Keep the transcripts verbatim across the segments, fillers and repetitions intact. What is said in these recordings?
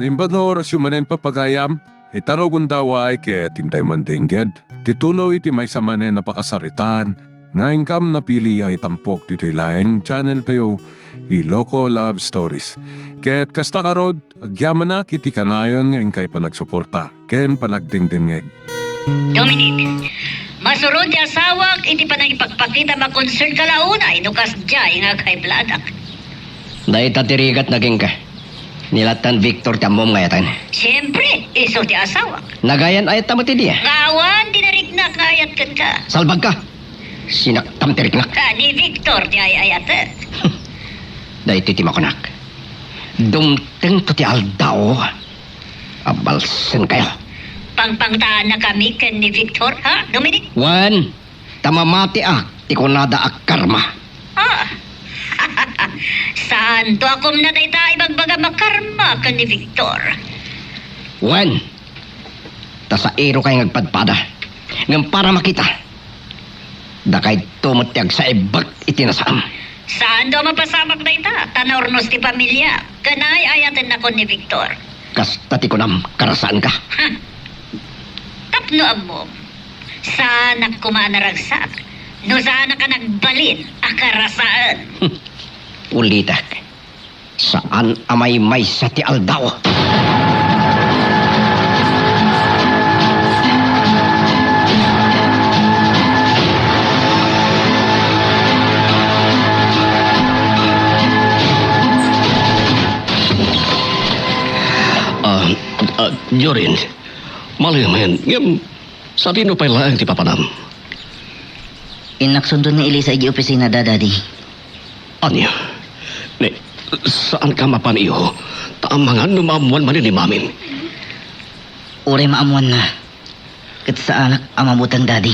Imbag nga orasyo manen, papagayam, ita nga gundaway ket intay mandengngeg ti tuloy ti maysa manen a pakasaritaan nga inkam napili a itampok ditoy laeng channel tayo, Ilocos Love Stories. Ket kasta ngarud, agyamanak iti kanayon nga inkay panagsuporta ken panagdengdengngeg. Dominic, masurod ti asawak iti panangipakpakita a concernka la unay no kasdiay nga ag-high blood-ak. Dayta ti rigat nga kenka. Ni lattan Victor ti ammom nga ayatan. Siempre, isu ti asawak. Nagayan-ayatta met idi. Nga awan ti nariknak nga ayat kenka. Salbagka. Sinaktam ti riknak. Ah, ni Victor ti ay-ayatek. Daytoy ti makunak. Dumtengto ti aldaw a balsenkayo. Pangpangtaannakami ken ni Victor, ha, Dominic? Wen, ta mamatiak ti kunada a karma. Ah. Saanto a kumna dayta ibagbagam a karma ken ni Victor? Wen, ta sairokay nga agpadpada. Ngem para makita, dakayto met ti agsaibek iti nasaem. Saanto a mapasamak dayta, ta naurnos ti pamiliak ken ay-ayatennakon ni Victor. Kasta ti kunam, karasaanka. Tapno ammom, saanak koma a naragsak no saanak a nagbalin a karasaen. Ulitek, saan a maymaysa ti aldaw. Ah, ah, Jorin, malemen, ngem sadino pay laeng ti papanam? Innak sundon ni Elisa idiay opisina da, Daddy. Ania? Ne, saanka mapan, iho? Ta amangan no maammoan manen ni Mamin. Uray maammoanna, ket saanak a mabuteng, Daddy.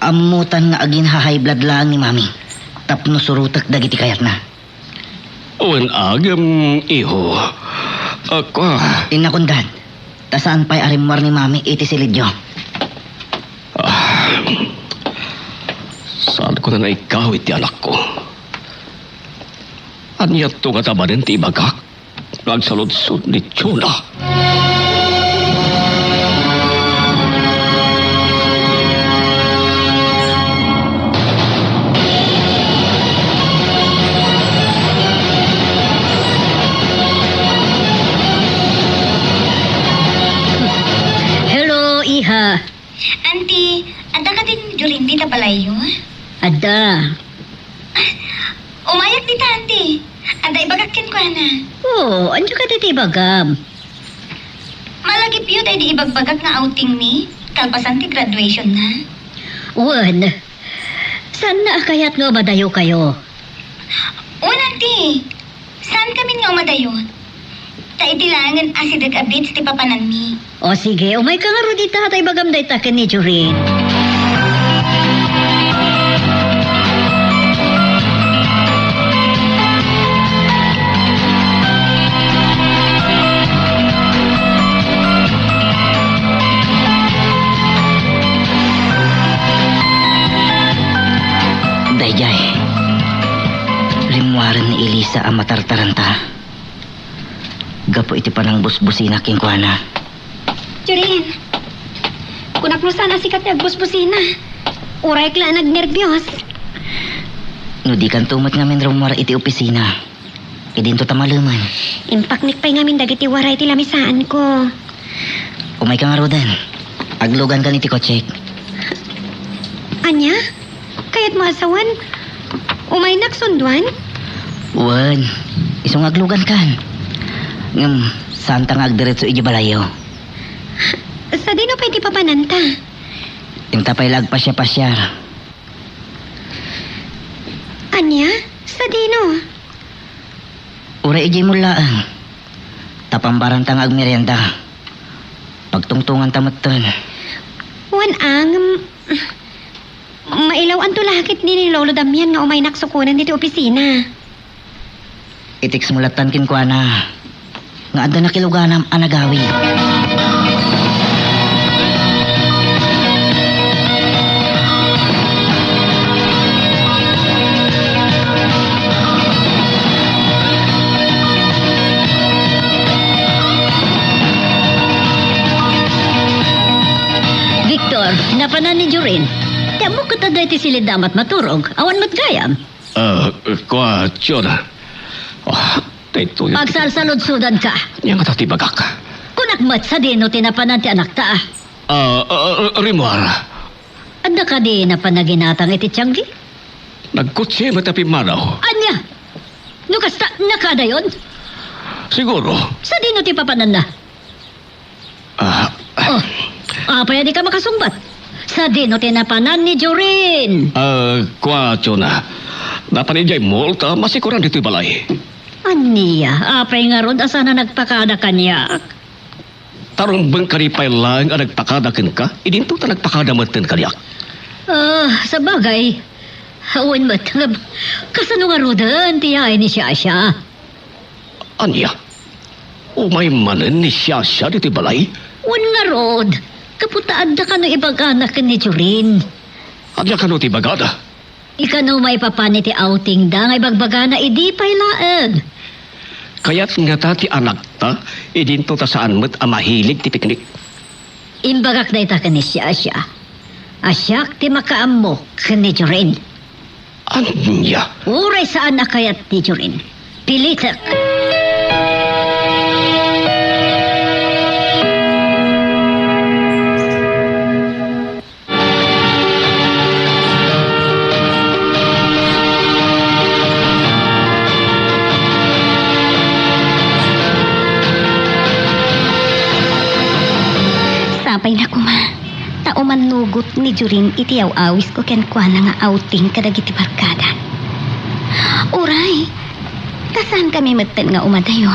Ammotan nga agin-high blood laeng ni Mami tapno surotek dagiti kayatna. Wen, agem, iho. Ako. Innakon, Dad, ta saan pay a rimmuar ni Mami iti silidyo. Ah, saanko a naikawit ti anakko. Aniato ngata manen ti ibagak nga agsaludsod ni Jonah? Hello, iha. Auntie, adda kadin Jorin dita balayyo? Adda. Ah, umayak dita, Auntie. Adda ibagak kenkuana. Oo, ania kadi ti ibagam? Malagipyo daydi ibagbagak nga outing mi, kalpasan ti graduation na. Wen, saanna a kayat nga umadayokayo? Wen, Auntie. Saan kami nga umadayo? Ta iti laengen asideg a beach ti papananmi. O sige, umayka ngarud ita ta ibagam dayta ken ni Jorin. Daydiay, rimmuaren ni Elisa a matartaranta gapu iti panangbusbusina kenkuana. Jorin, kunak no saan a sika ti agbusbusina. Urayek la a nagnerbios. No dikanto met ngamin rummuar iti opisina, idinto ta malemen. Impaknik pay ngamin dagiti waray ti lamisaanko. Umayka ngaruden. Aglugankan iti kotsek. Ania? Kayatmo a sawen, umaynak sunduan? Wen, isu nga aglugankan. Ngem, saanta nga agdiretso idiay balayyo. Sadino pay ti papananta? Inta pay la agpasiapasiar. Ania? Sadino? Uray idiay mall laeng. Ta pambaranta nga agmerienda. Pagtungtonganta metten. Wen, a, ngem, mailaw-anto la ket ni, ni Lolo Damian nga umaynak sukonen ditoy opisina. I-text mo lattan kenkuana nga adda nakiluganam a nagawid. Napanan ni Jorin. Ti ammok ket adda iti silidda a matmaturog. Awan met gayam. Ah, kua, Tiona. Ah, daytoy. Agsalsaludsodanka. Ania ngata ti ibagak? Kunak met, sadino ti napanan ti anakta? Ah, ah, Rimor. Adda kadi napan naginatang iti tianggi? Nagkotse met a pimmanaw. Ania? No kasta, nakaadayon? Siguro. Sadino ti papananna? Ah. Oh, apay a dika makasungbat? Sadino ti napanan ni Jorin? Ah, kua, Tiona. Napan idiay mall ta masikoran ditoy balay. Ania, apay ngarud a saan a nagpakada kaniak? Tarumbeng kadi pay laeng a nagpakada kenka, idinto ta nagpakada metten kaniak. Ah, sabagay. Awan met, ngem, kasano ngaruden ti yaay ni Shasha? Ania? Umay manen ni Shasha ditoy balay? Wen ngarud, gapu ta adda kano ibagana ken ni Jorin. Ania kano ti ibagada? Ikano maipapan iti outingda nga ibagbagana idi pay laeng. Kayat ngata ti anakta, idinto ta saan met a mahilig ti piknik. Imbagak dayta ken ni Shasha. A siak ti makaammo ken ni Jorin. Ania? Uray saan a kayat ni Jorin, pilitek. Sapay na koma, ta umannugot ni Jorin iti aw-awisko kenkuana nga outing kadagiti barkada. Uray, ta saankami metten nga umadayo.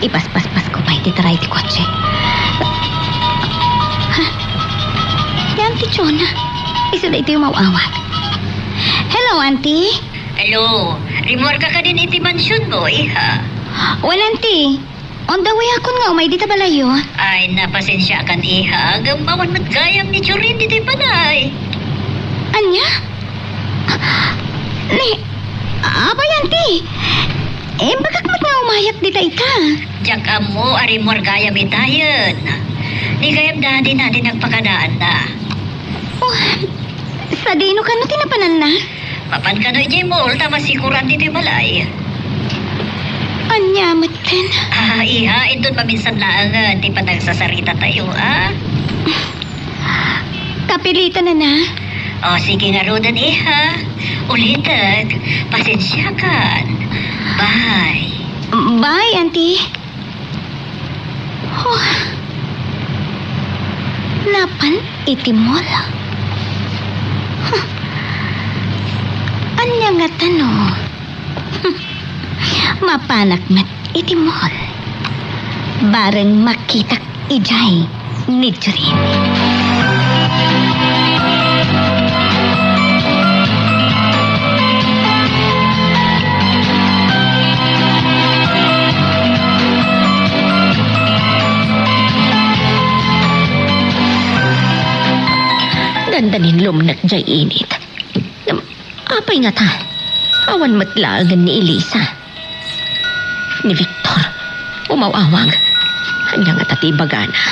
Ipaspaspasko pay ti taray ti kotse. Ha? Ni Auntie Chona. Isu daytoy umaw-awag. Hello, Auntie. Hello. Rimmuarka kadin iti mansionmo, iha? Wen, Auntie. On the way akon nga umay dita balayyo. Ay, napasensiakan, iha. Ngem awan met gayam ni Jorin ditoy balay. Ania? Ni, apay, Auntie? Imbagak met nga umayak dita ita. Diak ammo a rimmuar gayam itayen. Ni gayam da, dina ti nagpakadaanna. Oh, sadino kano ti napananna? Mapan kano idiay mall ta masikoran ditoy balay. Ania metten? Ah, iha, inton maminsan laengen ti panagsasaritatayo, ah. Kapilitan a na. O, sige ngaruden, iha. Ulitek, pasensiakan. Bye. Bye, Auntie. Oh. Napan iti mall. Huh. Ania ngata no? Mapanak met iti mall. Bareng makitak idiay ni Jorin. Dandanin lumnek diay init. Ngem apay ngata? Awan met laengen ni Elisa. Ni Victor, umaw-awag. Ania ngata ti ibagana?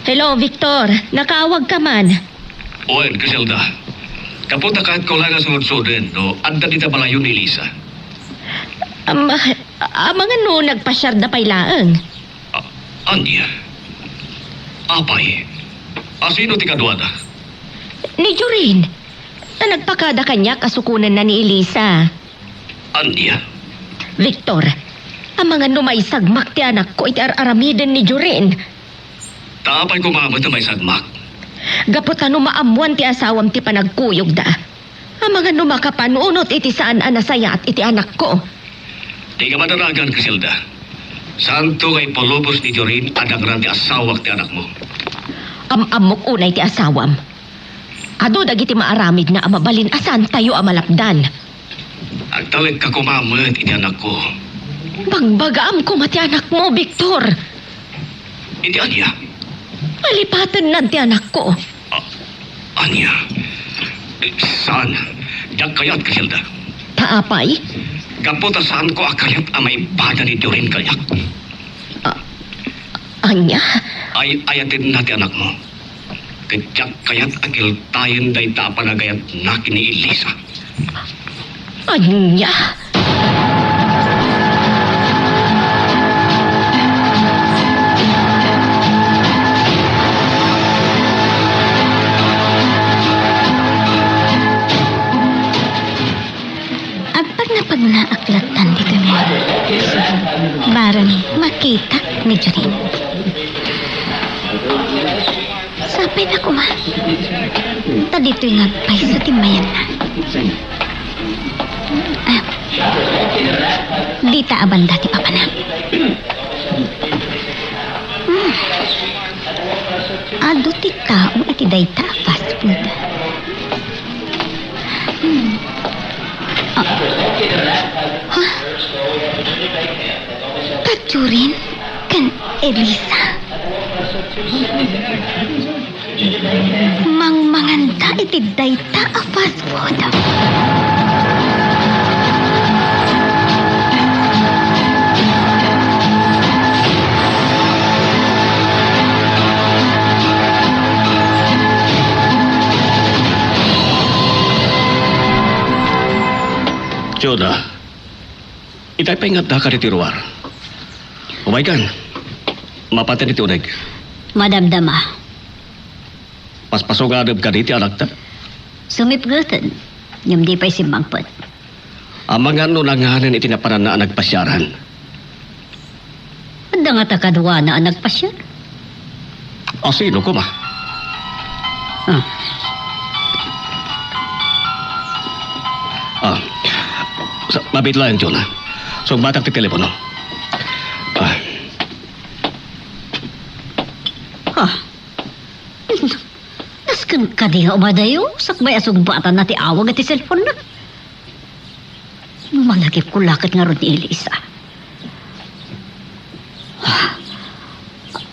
Hello, Victor. Nakaawagka man. Wen, Criselda. Gapu ta kayatko laeng a surudsoden no adda dita balayyo ni Elisa. Am-, amangan no nagpasiarda pay laeng. A-, ania? Apay? A, sino ti kaduada? Ni Jorin. Ta nagpakada kaniak a sukonenna ni Elisa. Ania? Victor, amangan no maisagmak ti anakko iti ar-aramiden ni Jorin. Ta apay koma met a maisagmak? Gapu ta no maammuan ti asawam ti panagkuyogda, amangan no makapanunot iti saan a nasayaat iti anakko. Dika madaragan, Criselda. Saanto nga ipalubos ni Jorin a dangran ti asawak ti anakmo. Am-ammok unay ti asawam. Adu dagiti maaramidna a mabalin a saantayo a malapdan. Agtalekka koma met iti anakko. Bagbagaam koma ti anakmo, Victor. Iti ania? Malipatennan ti anakko. A-, ania? Saan. Diak kayat, Criselda. Ta apay? Gapu ta saanko a kayat a maibada ni Jorin kaniak. Ah, Ania? Ay-ayatenna ti anakmo. Ket diak kayat a keltayen dayta a panagayatna ken ni Elisa. Ania? Agpagna-pagnaak lattan ditoy mundo. Bareng makitak ni Jorin. Sapay na koma. Ta ditoy nga agpayso ti mayanna. Ah. Dita a banda ti papana. Hmm. Adu ti tao iti dayta a fast food. Hmm. Ah. Ha? Patyorin ken Elisa? Mangmanganda iti dayta a fast food. Jonah, itay pay nga addaka ditoy ruar. Umaykan, mapaten iti uneg. Madamdama. Paspasungadem kadi ti anakta? Sumipngeten, ngem di pay simmangpet. Amangan no nanganen iti napananna a nagpasiaran. Adda ngata kaduana a nagpasiar? A sino koma? Ah. Ah. Sa, mabit laeng, Jonah. Sungbatak ti telepono. Ah. Ah. Nasken kadi nga umadayo, sakbay a sungbatanna ti awag iti cellphone-na. Malagipko la ket ngarud ni Elisa.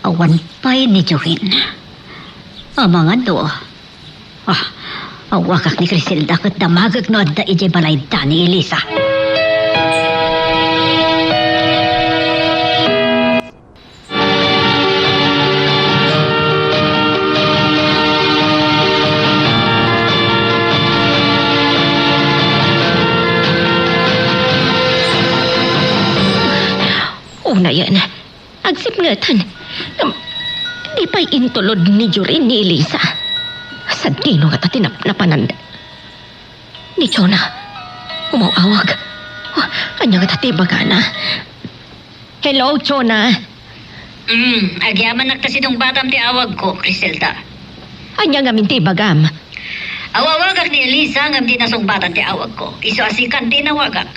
Awan pay ni Jorin. Amangan no. Ah, awagak ni Criselda ket damagek no adda idiay balayda ni Elisa. Unayen, agsipngeten. Ngem, di pay intulod ni Jorin ni Elisa. Sadino ngata ti nap-, napananda? Ni Jonah. Umaw-awag. Oh, ania ngata ti ibagana? Hello, Jonah. Mm, agyamanak ta sinungbatam ti awagko, Criselda. Ania ngamin ti ibagam? Awawagak ni Elisa ngem di nasungbatan ti awagko. Isu a sika ti inawagak.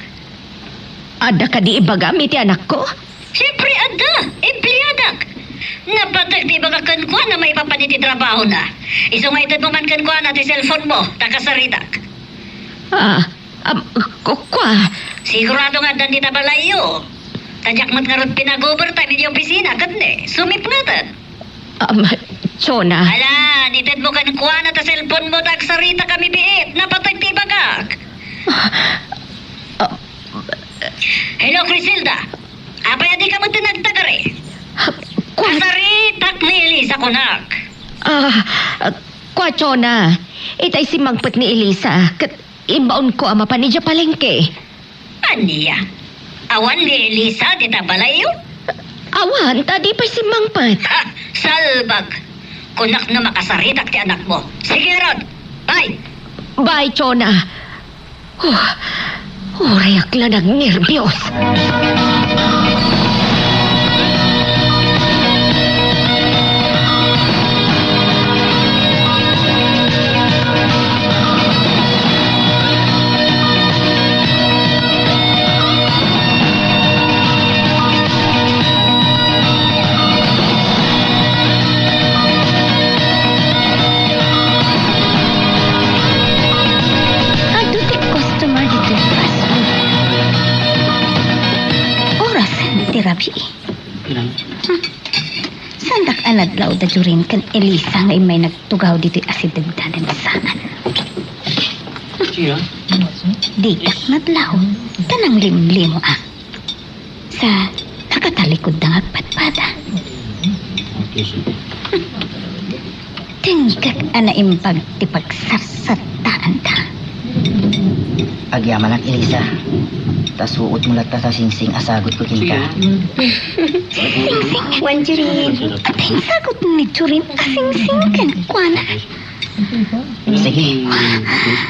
Adda kadi ibagam iti anakko? Siempre, adda. Empleadak. Napateg ti ibagak kenkuana maipapan iti trabahona. Isu nga itedmo man kenkuana ti cellphone-mo, ta kasaritak. Ah, Am, ku-, kua. Sigurado nga addan dita balayyo. Ta diak met ngarud pinag-overtime iti opisina, ket ne, sumipngeten. Am, Jonah. Ala, itedmo kenkuana ta cellphone-mo ta agsaritakami biit, napateg ti ibagak. Ah, Hello, Criselda. Apay a dika met nagtagari? Kua. Kasaritak ni Elisa kunak. Ah, ah, kua, Jonah. Itay simmangpet ni Elisa, ket imbaonko a mapan idiay palengke. Ania? Awan ni Elisa dita balayyo? Awan, ta di pay simmangpet. Ha! Salbag! Kunak no makasaritak ti anakmo. Sige ngarud! Bye! Bye, Jonah. Oh, urayak la nagnerbios. Adu ti customer ditoy fast food. Oras ti rabii. Hmm. Saandak a nadlaw da Jorin ken Elisa nga immay nagtugaw ditoy asidegda dansanan. Ditak nadlaw, ta nanglimlimo a. Sa nakatalikod da nga agpadpada. Dengngek a naimbag ti pagsarsattaanda. Agyamanak, Elisa. Ta suotmo latta ta singsing a sagutko kenka. Singsing? Wen, Jorin. Ata insagut ni Jorin a singsing kenkuana? Sige.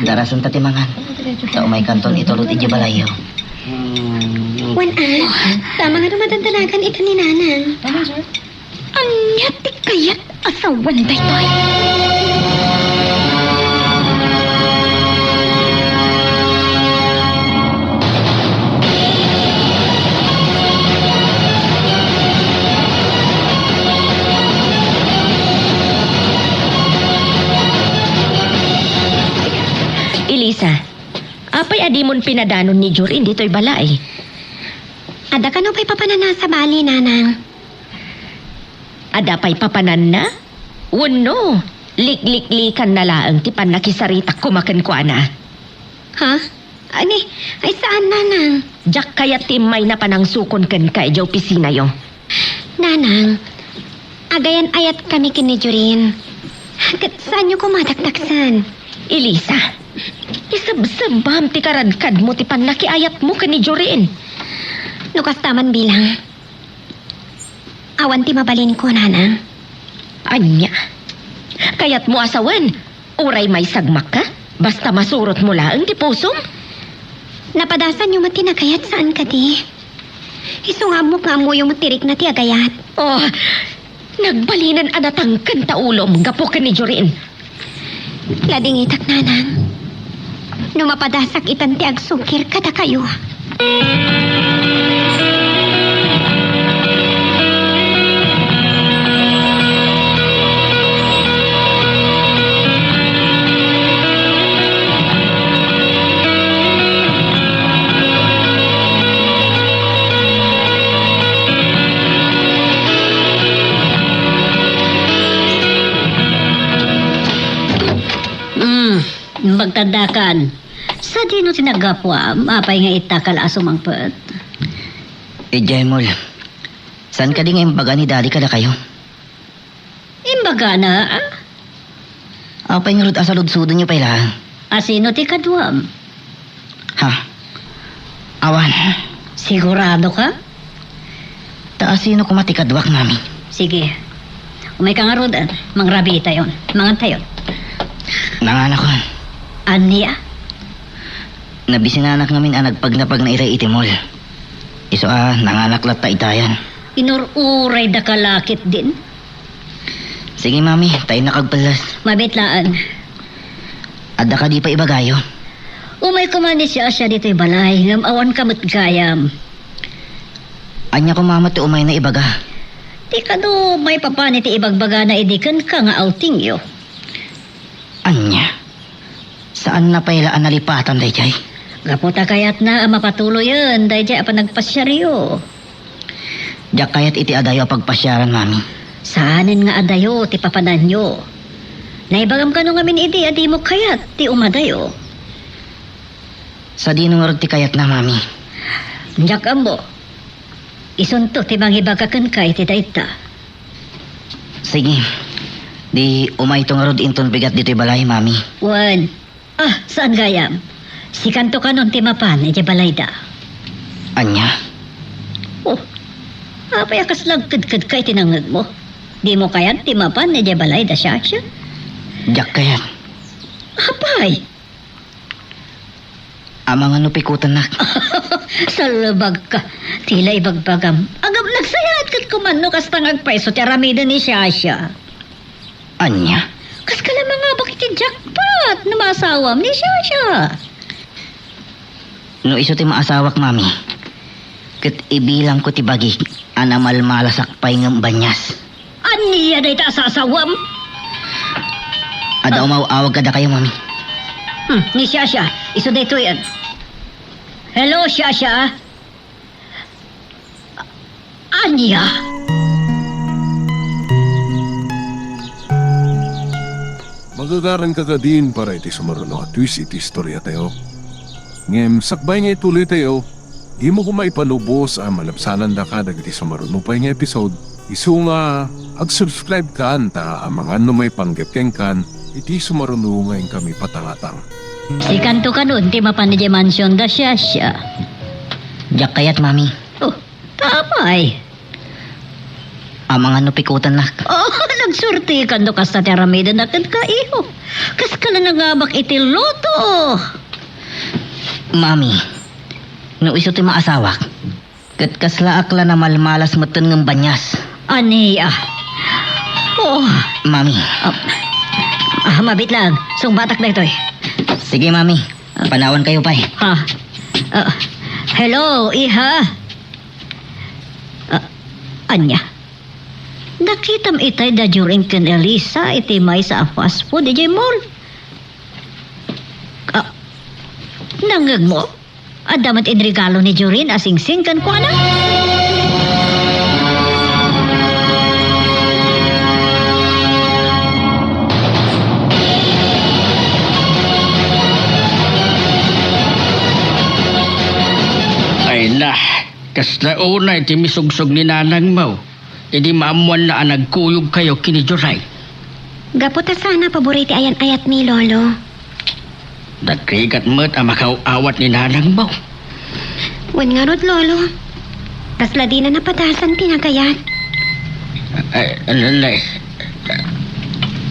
Darasenta ti mangan. Ta umaykanton iturod idiay balayyo. Wen, a. Tama nga dumadandanagan ita ni Nanang. Ania ti kayat a sawen daytoy? Elisa, apay a dimon pinadanon ni Jorin ditoy balay? Adda kano pay papananna a sabali, Nanang? Adda pay papananna? Wenno, likliklikanna laeng ti pannakisaritak koma kenkuana? Ha? Ani, ay saan, Nanang. Diak kayat ti immayna panangsukon kenka idiay opisinayo. Nanang, agayan-ayatkami ken ni Jorin. Ket saanyo koma dakdaksen. Elisa, isebsebbam ti karadkadmo ti pannakiayatmo ken ni Jorin. No kasta man bilang, awan ti mabalinko, Nanang. Ania? Kayatmo a sawen? Uray maisagmakka? Basta masurotmo laeng ti pusom? Napadasanyo met ti nagayat, saan kadi? Isu nga ammok nga ammoyo met ti rikna ti agayat. Oh, nagbalinen a natangken ta ulom gapu ken ni Jorin. Ladingitak, Nanang. No mapadasak itan ti agsukir kadakayo. Mm. Imbagtadakan. Sadino ti naggapuam? Apay nga ita ka la a sumangpet? Idiay mall. Saan kadi nga imbaga ni Daddy kadakayo? Imbagana, a? Apay ngarud a saludsodenyo pay laeng? Asino ti kaduam? Ha? Awan. Sigurado ka? Ta asino koma ti kaduak, Mami? Sige. Umayka ngarud, a. Mangrabiitayon. Mangantayon. Nanganakon. Ania? Nabisinanak ngamin a nagpagnapagna itay iti mall. Isu a, nanganak latta itayan. Inur-urayda ka la ketdin? Sige, Mami, ta innak agpellas. Mabiit laeng. Adda kadi pay ibagayo? Umay koma ni Shasha ditoy balay, ngem awan ka met gayam. Ania koma met ti umayna ibaga? Ti kano maipapan iti ibagbagana idi kenka nga outingyo? Ania? Saanna pay la a nalipatan daydiay? Gapu ta kayatna a mapatuloyen daydiay a panagpasiaryo. Diak kayat iti adayo a pagpasiaran, Mami. Saanen nga adayo ti papananyo. Naibagam kano ngamin idi a dimo kayat ti umadayo? Sadino ngarud ti kayatna, Mami? Diak ammo. Isunto ti mangibaga kenka iti dayta. Sige. Di umayto ngarud inton bigat ditoy balay, Mami. Wen. Ah, saan gayam? Sikanto kanon ti mapan idiay balayda. Ania? Oh, apay a kasla agkedkedka iti nangngegmo? Dimo kayat ti mapan idiay balayda, Shasha? Diak kayat. Apay? Amangan no pikutennak. Salbagka. Ti la ibagbagam. Agam, nagsayaat ket kuman no kasta nga agpayso ti aramiden ni Shasha. Ania? Kaska la mangabak iti jackpot no maasawam ni Shasha. No isu ti maasawak, Mami, ket ibilangko ti bagik a namalmalasak pay ngem banias. Ania dayta a sasawam? Adda umaw-awag kadakayo, Mami. Hmm, ni Shasha, isu daytoyen. Hello, Shasha. Ania? Magagaranka kadin para iti sumaruno a twist iti istoriatayo. Ngem sakbay nga ituloytayo, dimo koma ipalubos a malabsanandaka dagiti sumaruno pay nga episode Isu nga, ag-subscribe kan ta amangan no maipanggep kenkan iti sumaruno nga inkami patangatang. Sikanto kano ti mapan idiay mansion da Shasha. Diak kayat, Mami. Oh, apay? Amangan no pikutannak. Oh, nagsuertekan no kasta ti aramidenna kenka, iho. Kaska la nangabak iti loto. Mami, no isu ti maasawak, ket kaslaak la namalmalas metten ngem banias. Ania? Oh. Mami. Ah, ah, mabitlang. Sungbatak daytoy. Sige, Mami. Panawankayo pay. Ha? Ah, hello, iha. Ah, ania? Nakitam itay da Jorin ken Elisa iti maysa a fast food idiay mall. Ah, nangngegmo? Adda met inregalo ni Jorin a singsing kenkuana? Ay na, kasla unay ti misugsog ni nanangmo idi maammoanna a nagkuyogkayo ken ni Jorin. Gapu ta saan a pabor iti ayan-ayat ni Lolo. Nagrigat met a makaaw-awat ni nanangmo. Wen ngarud, Lolo. Kasla dina napadasan ti nagayat. Ay, ay, ay, ay.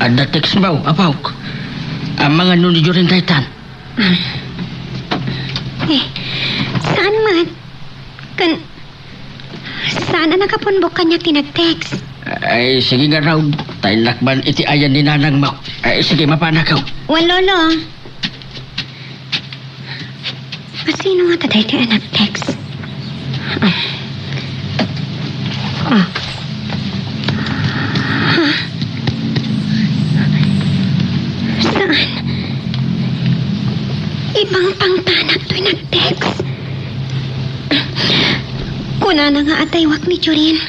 Adda text mo, apok. Amangan no ni Jorin daytan. Eh, saan man? Kan, saan a nakapunbok kaniak ti nag-text? Ay, sige ngarud. Ta innak man iti ayan ni nanangmo. Ay, sige, mapanakaw. Wen, Lolo. Asino ngata daytoy a nag-text? Ah. Ah. Ha? Saan? Ipangpangtanak toy nag-text. Kunana nga adaywak ni Jorin.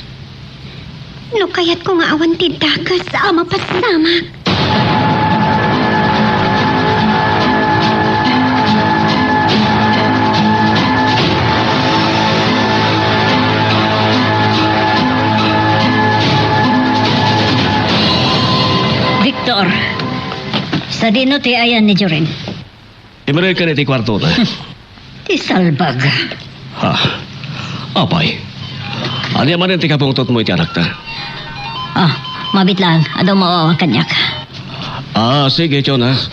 No kayatko nga awan ti dakes a mapasamak. Victor, sadino ti ayan ni Jorin? Imiraykan iti kuartona. Ti salbag. Ha? Apay? Ania manen ti kapungtotmo iti anakta? Ah, mabitlang, adda maaw-awag kaniak. Ah, sige, Jonas.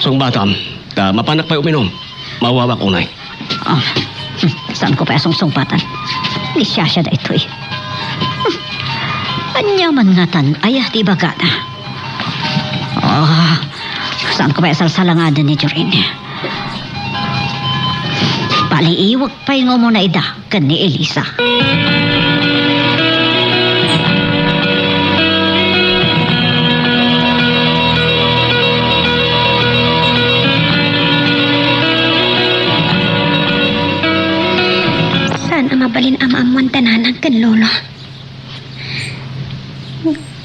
Sungbatam. Ta mapanak pay uminum. Maaw-awak unay. Ah, hmm, saanko pay a sungsungpatan? Ni Shasha daytoy. Hmm, ania man ngatan aya ti ibagana? Ah, saanko pay a salsalangaden ni Jorin? Paliiwek pay nga umuna ida ken ni Elisa. Saan a mabalin a maammuan ta nanang ken lolo?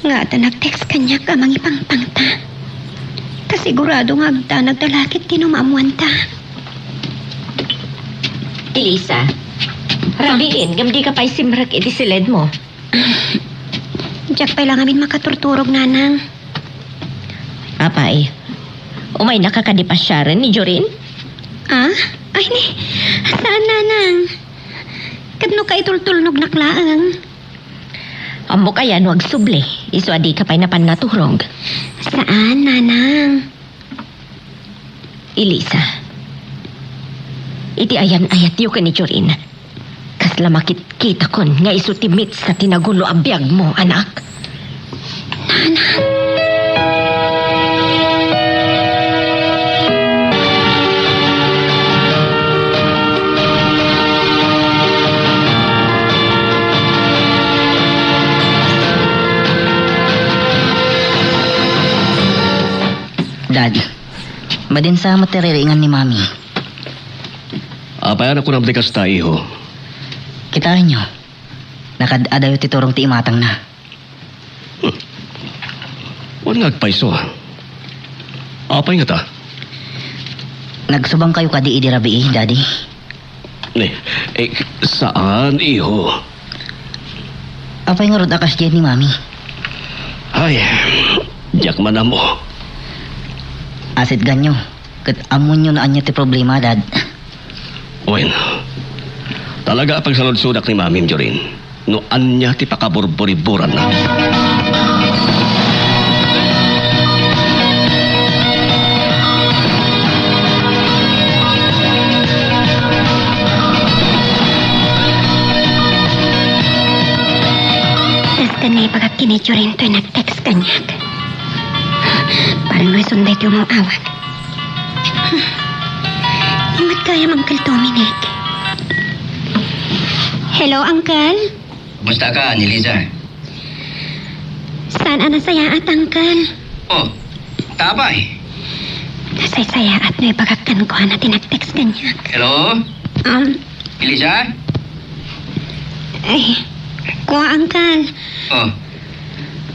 Nga adda nag-text kaniak a mangipangpangta. Ta sigurado nga agdanag da la ketdi no maammuanta. Elisa, rabiin ngem dika pay simrek iti siledmo. Diak pay la ngamin makaturturog, nanang. Apay, umaynaka kadi pasiaren ni Jorin? Ah? Ay, ni, saan, nanang? Ket no kaitultulnognak laeng? Ammok aya no agsubli, isu a dika pay napan naturog? Saan, nanang. Elisa, iti ayan-ayatyo ken ni Jorin, kasla makitkitakon nga isu ti mitsa ti nagulo a biagmo, anak. Nanang. Dad, madin sa met ti ririingan ni Mami. Apay a nakunam ti kasta, iho? Kitaenyo, nakaad-adayo ti turong ti imatangna. Hmm. Wen nga agpayso, ah. Apay ngata? Nagsubangkayo kadi idi rabii, Daddy? Eh, eh, saan, iho? Apay ngarud a kasdiay ni Mami? Ay, diak man ammo. Asidganyo, ket ammonyo no ania ti problema, Dad. Wen, talaga a pagsaludsodak ni Mami, Jorin, no ania ti pakaburburiburanna. Kas ken naibagak ken ni Jorin toy nag-text kaniak. Parang reason daytoy umaw-awak. Ingat gayam, Uncle Dominic. Hello, Uncle? Kumusta ka, Nelisa? Saan a nasayaat, Uncle? Oh, ta apay? Nasaysayaat no ibagak kenkuana ti nag-text kaniak. Hello? Um, Nelisa? Ay, kua, Uncle. Oh.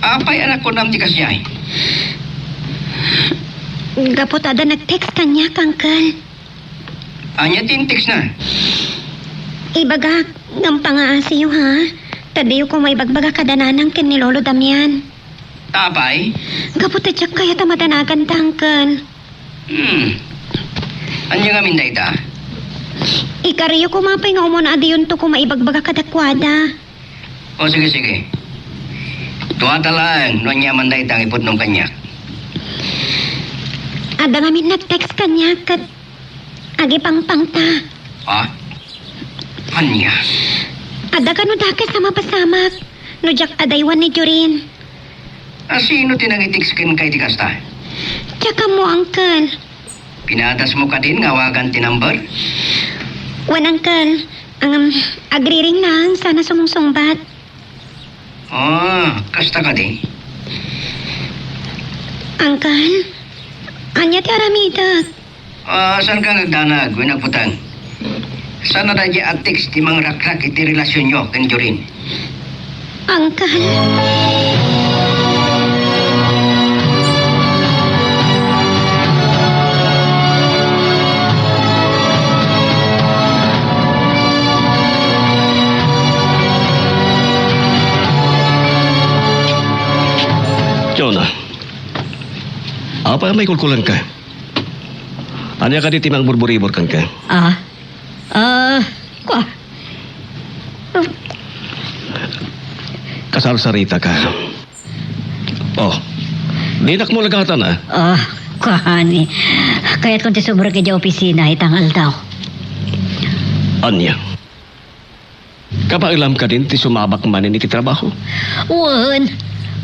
Apay a kunam ti kasdiay? Gapu ta adda nag-text kaniak, Uncle. Ania ti in-text na? Ibagak, ngem pangaasiyo, ha? Ta diyo koma ibagbaga kada nanang ken ni Lolo Damian. Ta apay? Gapu ta diak kayat a madanaganta, Uncle. Hmm. Ania ngamin dayta? Ikariyo koma pay nga umuna a diyonto koma ibagbaga kadakuada. O, sige, sige. Duata laeng no ania man dayta nga ipudnom kaniak. Adda ngamin nag-text kaniak ket agipangpangta. Ha? Ania? Adda kano dakes a mapasamak no diak adaywan ni Jorin. A, sino ti nangitext kenka iti kasta? Diak ammo, Uncle. Pinatasmo kadin nga awagan ti number? Wen, Uncle. Ngem, agriring lang, saan a sumungsungbat. Ah, kasta kadi? Uncle, ania ti aramidek? Ah, saan ka nga agdanag wenno agbuteng? Saan a daydiay a text ti mangrakrak iti relasionyo ken Jorin? Uncle. Jonah, apay a maikulkulanka? Ania kadi ti mangburburibor kenka? Ah, ah, kua. Kasarsaritaka. Oh, dinakmo lagatan, ah. Ah, kuani. Kayatko ti sumrek idiay opisina ita nga aldaw. Ania? Kabaelam kadin ti sumabak manen iti trabaho? Wen,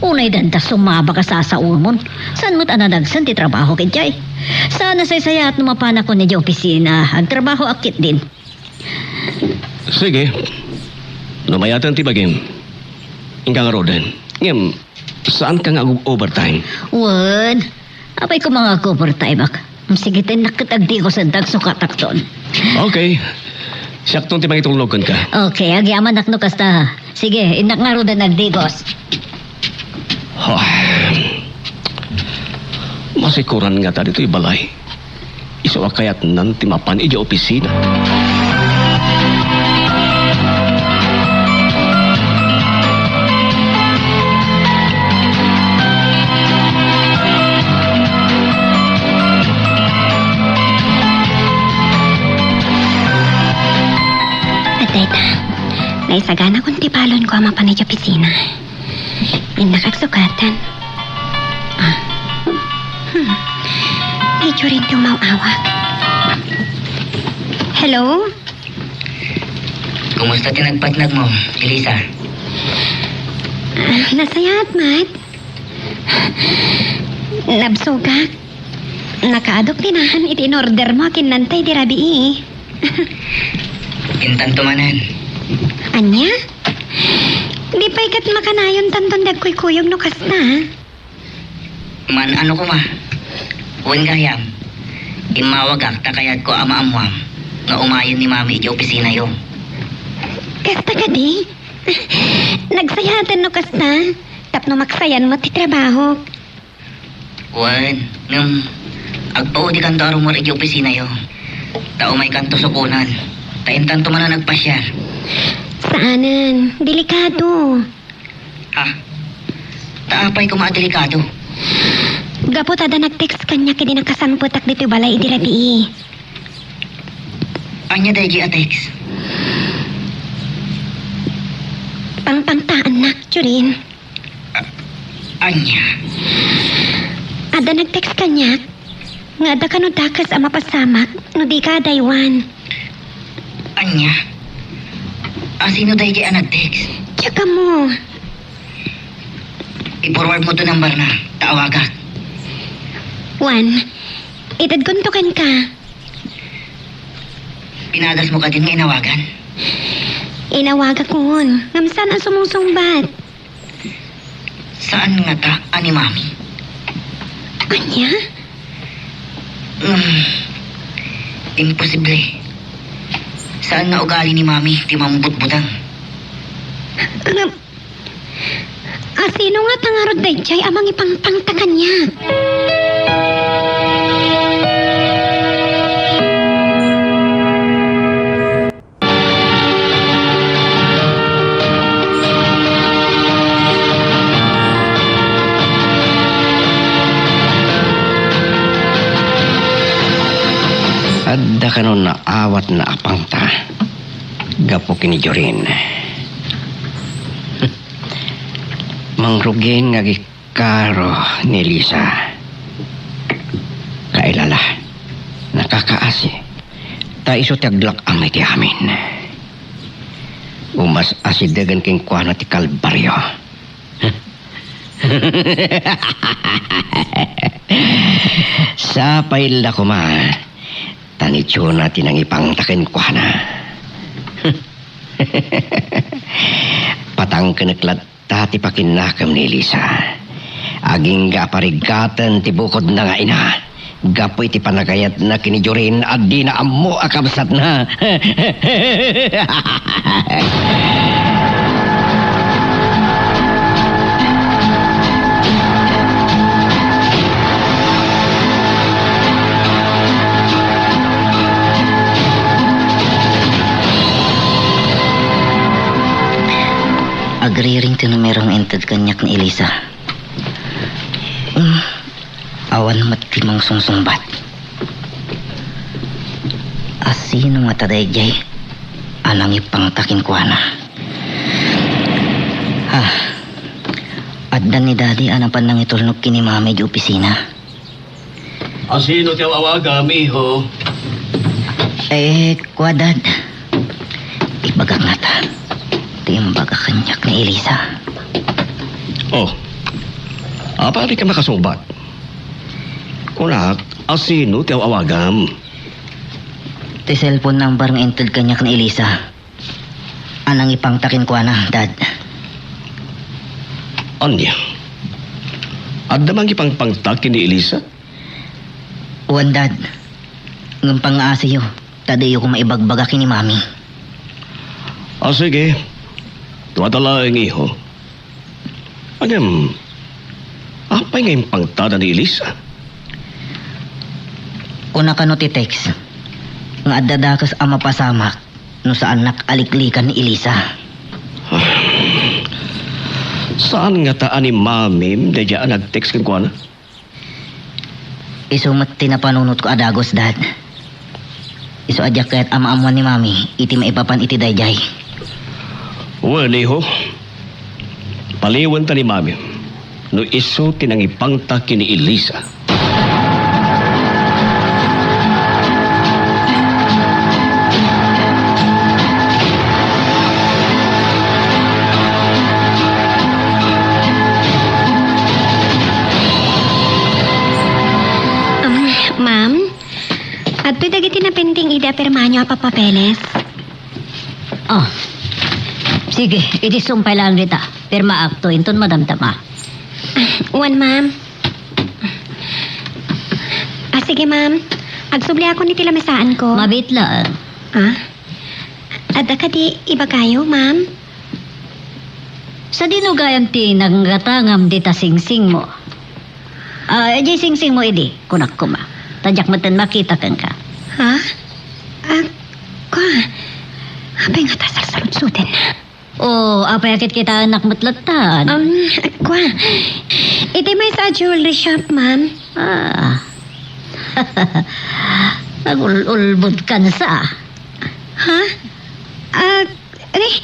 unay danta sumabak a sasaulmon. Saan met a nadagsen ti trabaho idiay? Saan a saysayaat no mapanakon idiay opisina, agtrabahoak ketdin. Sige. No mayaten ti bagim, inka ngaruden. Ngem, saanka nga ag-overtime? Wen, apay koma nga ag-overtimeak. Sige, ta innak ket agdigosen ta agsukatakton. Okay. Siakton ti mangitulnog kenka. Okay, agyamanak no kasta. Sige, innak ngaruden agdigos. Ha. Masikuran ngata ditoy balay. Isu a kayatnan ti mapan idiay opisina. Ket dayta, naisaganakon ti balonko a mapan idiay opisina. Innak agsukatan. Ah. Hmm. Ni Jorin ti umaw-awak. Hello? Kumusta ti nagpatnagmo, Elisa? Ah, nasayaat met. Nabsogak. Nakaadok ti nahan iti in-ordermo a kinnanta idi rabii. Intanto manen. Ania? Di pay ket makanayontanton dagkuykuyog no kasta, a? Man-ano koma. Wen gayam, immawagak ta kayatko a maammuam nga umayen ni Mami idiay opisinayo. Kasta kadi? Nagsayaaten no kasta, tapno maksayan met ti trabahok. Wen, ngem agpaudikanto a rummuar idiay opisinayo. Ta umaykanto sukonan. Ta intanto manen agpasiar. Saanen, delikado. Ah, ta apay koma a delikado? Gapu ta adda nag-text kaniak idi nakasangpetak ditoy balay idi rabii. Ania daydi a text? Pangpangtaannak, Jorin. A-, ania? Adda nag-text kaniak nga adda kano dakes a mapasamak no dika adaywan. Ania? A, sino daydi a nag-text? Checkam mo. I-forward mo to number na, ta awagak. Juan, itedkonto kenka. Pinadas mo kadin nga inawagan? Inawagakon, ngem saan a sumungsungbat. Saan ngata a ni Mami? Ania? Hmm, imposible. Saan nga ugali ni Mami ti mambutbutang? Ngem, a, sino ngata ngarud daydiay a mangipangpangta kaniak? Adda kano naawatna a pangta gapu ken ni Jorin. Mangrugin nga agikaro ni Lisa. Kailala, nakakaasi. Ta isu ti aglak-am iti amin. Umas-asidegen kenkuana ti kalbario. Sapay la koma, ta ni Jonah ti nangipangta kenkuana. Patangkenek latta ti pakinnakem ni Elisa. Agingga a parigaten ti bukodna nga ina. Gapu iti panagayatna ken ni Jorin a dina ammo a kabsatna. Agriring ti numero nga inted kaniak ni Elisa. Hmm. Awan met ti mangsungsungbat. A, sino ngata daydiay a nangipangta kenkuana? Ah, adda ni Daddy a napan nangitulnog ken ni Mami idiay opisina. A, sino ti aw-awagam, iho? Eh, kua, Dad. Ibagak ngata ti imbaga kaniak ni Elisa. Oh, apay dika makasungbat? Kunak, a, sino ti aw-awagam? Ti cellphone number nga inted kaniak ni Elisa a nangipangta kenkuana, Dad. Ania? Adda mangipangpangta ken ni Elisa? Wen, Dad. Ngem pangngaasiyo, ta diyo koma ibagbaga ken ni Mami. A, sige. Tua ta laeng, iho. Ngem, apay nga impangtada ni Elisa? Kuna kano ti text nga adda dakes a mapasamak no saannak a liklikan ni Elisa. Saan ngata a ni Mamim daydiay a nag-text kenkuana? Isu met ti napanunotko a dagus, Dad. Isu a diak kayat a maammuan ni Mami iti maipapan iti daydiay. Wen, iho. Paliwenta ni Mami no isu ti nangipangta ken ni Elisa. Um, ma'am, adtoy dagiti napending idi a pirmaanyo a papapeles. Oh. Sige, idi sumpay laeng dita. Pirmaakto, inton madamdama. Ah, wen, ma'am. Ah, sige, ma'am. Agsubliakon iti lamesaanko. Mabiit laeng. Ah? Adda kadi ibagayo, ma'am? Sadino gayam ti nanggatangam dita singsingmo? Ah, idiay singsingmo idi, kunak koma. Ta diak metten makita kenka. Ha? Ah, kua. Apay ngata a sarsaludsodna? O, apay a kitkitaennak met lattan? Um, kua. Iti maysa a jewelry shop, ma'am. Ah. Agul-ulbodkan sa. Ha? Ah, eh,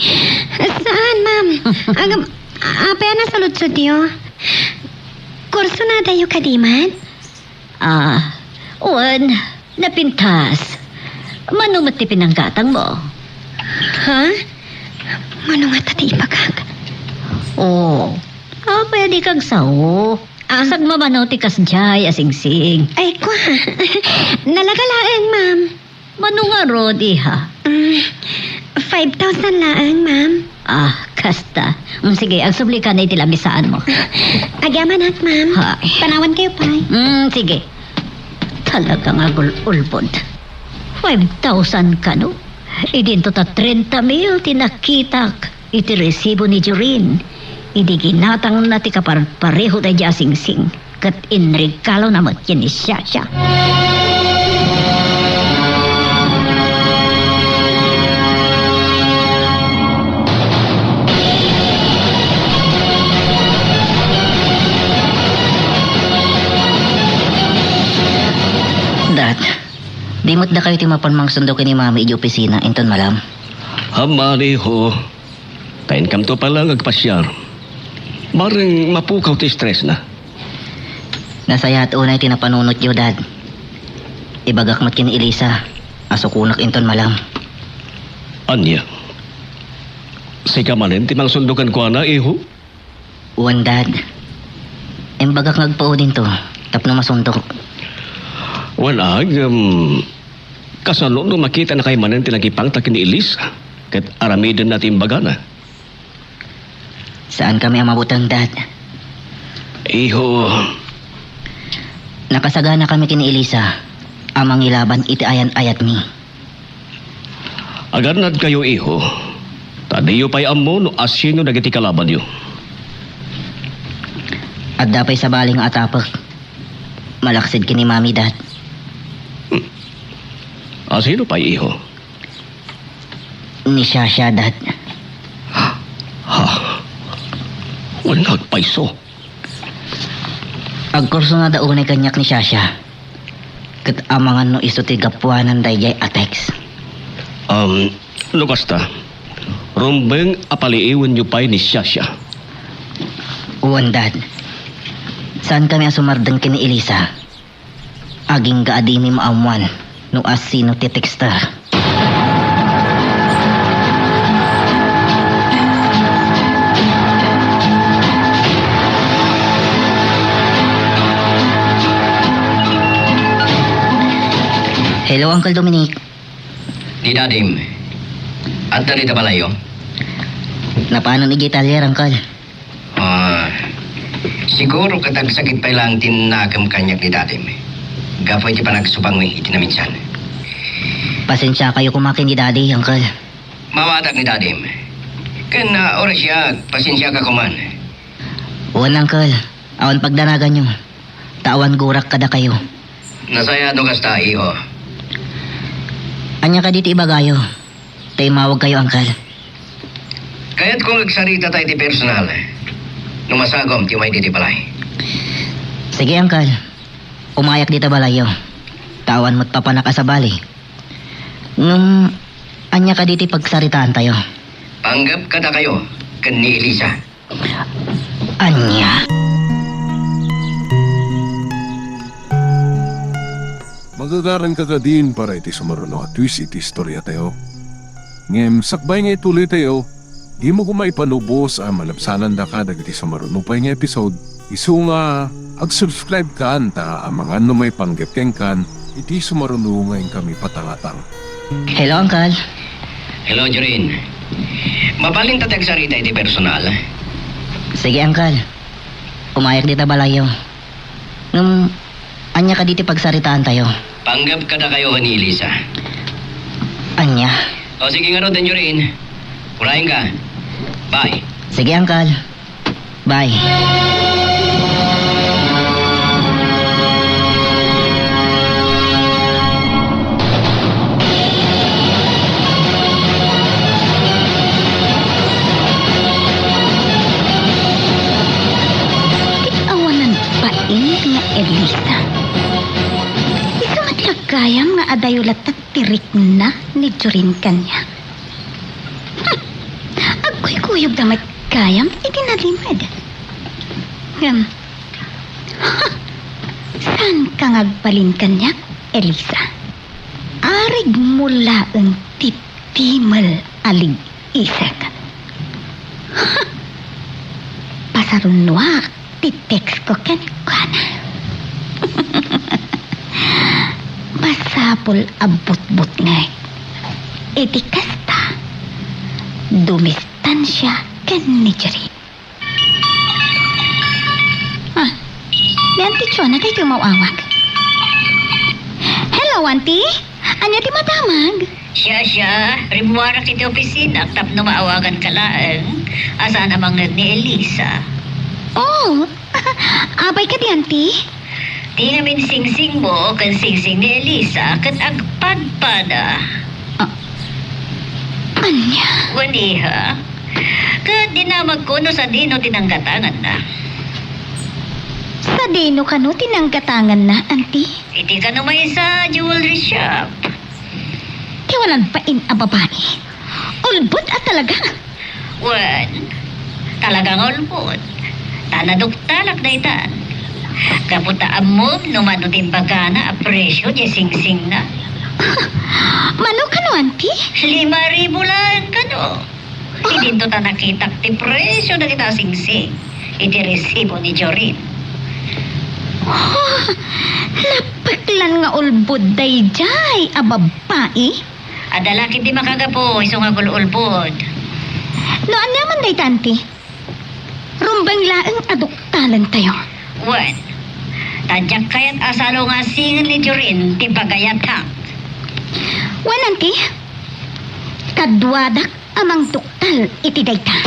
saan, ma'am? Agam-, apay a nasaludsodyo? Kursunadayo kadi met? Ah, wen, napintas. Mano met ti pinanggatangmo? Ha? Mano ngata ti ibagak? Oh, apay a dika agsao? Ah. Sagmamano ti kasdiay a singsing. Ay, kua. Nalaga laeng, ma'am. Mano ngarud, iha? Mm, five thousand laeng, ma'am. Ah, kasta. Mm, sige, agsublika iti lamisaanmo. Agyamanak, ma'am. Hay. Panawankayo pay. Mm, sige. Talaga nga agul-ulbod. Five thousand kano? Idinto ta trenta mil ti nakitak iti resibo ni Jorin. Idi ginatangna ti kaparpareho daydiay a singsing. Ket inregalona met ken ni Shasha. Dad, di met dakayo ti mapan mangsundo ken ni Mami idiay opisina inton malam? Ammo, iho. Ta inkamto pay laeng agpasiar. Bareng mapukaw ti stressna. Nasayaat unay ti napanunotyo, Dad. Ibagak met ken ni Elisa a sukonak inton malam. Ania? Sika manen ti mangsundo kenkuana, iho? Wen, Dad. Imbagak nga agpao dinto tapno masundok. Wen, agem, kasano no makitanakay manen ti nangipangta ken ni Elisa ket aramidenna ti imbagana? Saankami a mabuteng, Dad. Iho. Nakasaganakami ken ni Elisa a mangilaban iti ayan-ayatmi. Agannadkayo, iho, ta diyo pay ammo no asino dagiti kalabanyo. Adda pay sabali nga atapek. Malaksid ken ni Mami, Dad. Hmm. Asino pay, iho? Ni Shasha, Dad. Ha? Wen, agpayso. Agkursunada unay kaniak ni Shasha. Ket amangan no isu ti gapuanan daydiay a text. Um, no kasta, rumbeng a paliiwenyo pay ni Shasha. Wen, Dad. Saankami a sumardeng ken ni Elisa. Agingga a dimi maammuan no asino ti texter. Hello, Uncle Dominic. Ni Dadim, adda dita balayyo? Napanon idiay talyer, Uncle. Ah, siguro ket agsakit pay laeng ti nakem kaniak ni Dadim gapu iti panagsubangmi iti naminsan. Pasensiakayo koma ken ni Dadi, Uncle. Maawatak ni Dadim. Ken, ah, orasyak, pasensiaka koman. Wen, Uncle. Awan pagdanaganyo. Ta awan gurak kadakayo. Nasayaat no kasta, iho. Ania kadi ti ibagayo? Ta immawagkayo, Uncle. Kayatko nga agsarita ta iti personal no masagom ti umay ditoy balay. Sige, Uncle. Umayak dita balayyo. Ta awan met papanak a sabali. Ngem, ania kadi ti pagsaritaantayo? Panggep kadakayo ken ni Elisa. Ania? Magagaranka kadin para iti sumaruno a twist iti istoriatayo. Ngem sakbay nga ituloytayo, dimo koma ipanubos a malabsanandaka dagiti sumaruno pay nga episode, isu nga agsubscribe kan ta amangan no maipanggep kenkan iti sumaruno nga inkami patangatang. Hello, Uncle. Hello, Jorin. Mabalin ta ti agsarita iti personal? Sige, Uncle. Umayak dita balayyo. Ngem, ania kadi ti pagsaritaantayo? Panggep kadakayo ni Elisa. Ania? O, sige ngarud, Jorin. Urayenka. Bye. Sige, Uncle. Bye. Gayam nga adayo latta ti rikna ni Jorin kaniak. Agkuykuyogda met gayam iti nalimed. Ngem, saanka nga agbalin kaniak, Elisa. Arigmo laeng ti timel a lig-isek. Pasarunoak ti text ko kenkuana. Masapul a butbutngek. Iti kasta, dumistansia ken ni Jerry. Ah, ni Auntie Chona daytoy umaw-awag. Hello, Auntie. Ania ti madamag? Siasya, rimmuarak iti opisina tapno maawaganka laeng a saan a mangngeg ni Elisa. Oh, apay kadi, Auntie? Ti ngamin singsingmo ken singsing ni Elisa ket agpadpada. Ah, ania? Wen, iha. Ket dinamagko no sadino ti nanggatanganna. Sadino kano ti nanggatanganna, Auntie? Iti kano maysa a jewelry shop. Ti awanan bain a babai. Ulbod a talaga. Wen, talaga nga ulbod. Ta naduktalak daytan. Gapu ta ammom no mano ti imbagana a presio diay singsingna. Mano kano, Auntie? Lima ribu laeng kano. Idinto ta nakitak ti presio dagiti singsing iti resibo ni Jorin. Oh, napeklan nga ulbod daydiay a babbai. Adda la ketdi makagapu isu nga agul-ulbod. No ania man dayta, Auntie? Rumbeng laeng a duktalentayo. Wen, ta diak kayat a salungasingen ni Jorin ti pagayatak. Wen, Auntie, kaduadak a mangduktal iti dayta.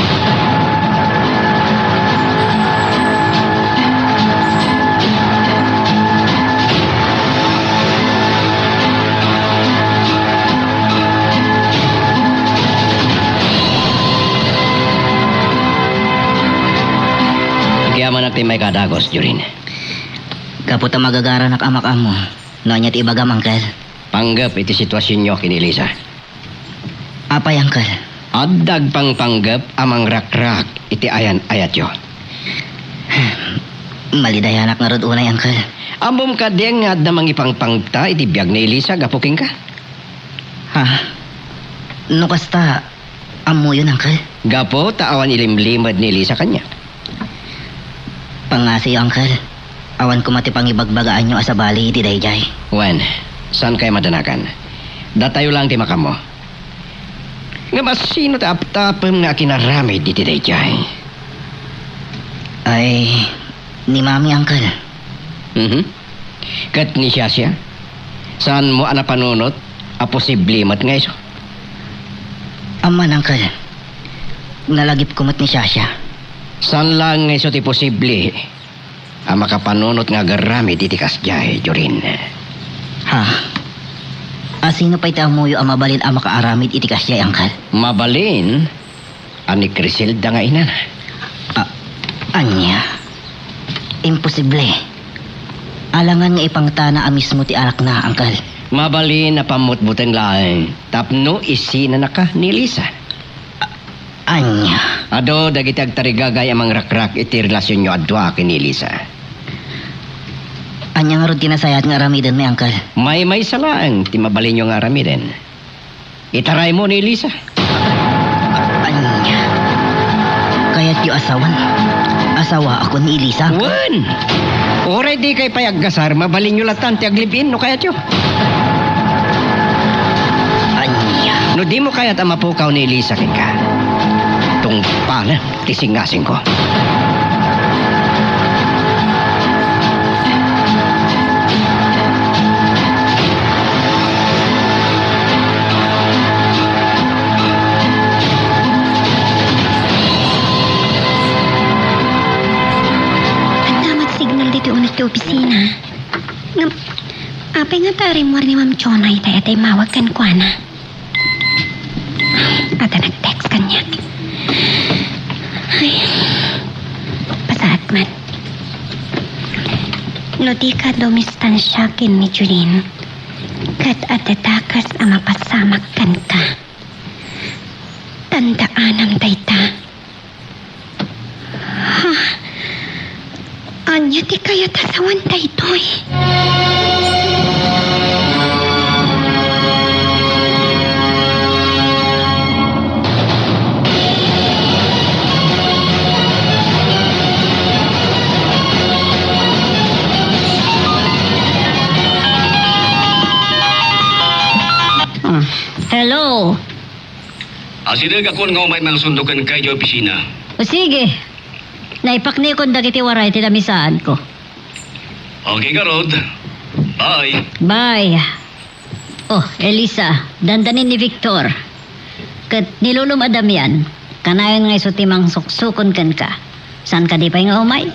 Agyamanak ti maikadagus, Jorin. Gapu ta magagaranak a makaammo no ania ti ibagam, Uncle. Panggep iti situasionyo ken ni Elisa. Apay, Uncle? Adda agpangpanggep a mangrakrak iti ayan-ayatyo. Malidayanak ngarud unay, Uncle. Ammom kadi nga adda mangipangpangta iti biag ni Elisa gapu kenka? Ha? No kasta, ammoyon, Uncle? Gapu ta awan ilimlimed ni Elisa kaniak. Pangngasiyo, Uncle. Awan koma ti pangibagbagaanyo a sabali iti daydiay. Wen, saankayo madanagan. Datayo laeng ti makaammo. Ngem asino ti aptapem nga akinaramid iti daydiay? Ay, ni Mami, Uncle. Mhm. Ket ni Shasha? Saanmo a napanunot a posible met nga isu? Amman, Uncle. Nalagipko met ni Shasha. Saan laeng nga isu ti posible a makapanunot nga agaramid iti kasdiay, Jorin? Ha? Asino pay ti ammoyo a mabalin a makaaramid iti kasdiay, Uncle? Mabalin a ni Criselda nga inana. A-, ania? Imposible. Alangan nga ipangtana a mismo ti anakna, Uncle. Mabalin a pammutbuteng laeng tapno isinanaka ni Elisa. A-, ania? Adu dagiti agtarigagay a mangrakrak iti relasionyo a dua ken ni Elisa. Ania ngarud ti nasayaat nga aramiden, Uncle? Maymaysa laeng ti mabalinyo nga aramiden. Itaraymo ni Elisa. Ania? Kayatyo a sawen? Asawaakon ni Elisa, Uncle? Wen! Uray dikay pay aggasar, mabalinyo latan ti aglive-in no kayatyo. Ania? No dimo kayat a mapukaw ni Elisa kenka, tungpalem ti singasingko. Adda met signal ditoy uneg ti opisina. Ngem, apay ngata a rimmuar ni Ma'am Chona itay a immawag kenkuana? Adda nag-text kaniak. Ay, pasaat man. No dika dumistansia ken ni Julin, ket adda dakes a mapasamak kenka. Tandaanam dayta. Ha? Ania ti kayat a sawen daytoy? Hello. Asidegakon nga umay mangsundo kenka idiay opisina. O sige. Naipaknikon dagiti waray ti namisaanko. Okay, garud. Bye. Bye. Oh, Elisa, dandanin ni Victor. Ket ni Lolom a Damian, kanayon nga isu ti mangsuksukon kenka. Saan kadi pay nga umay?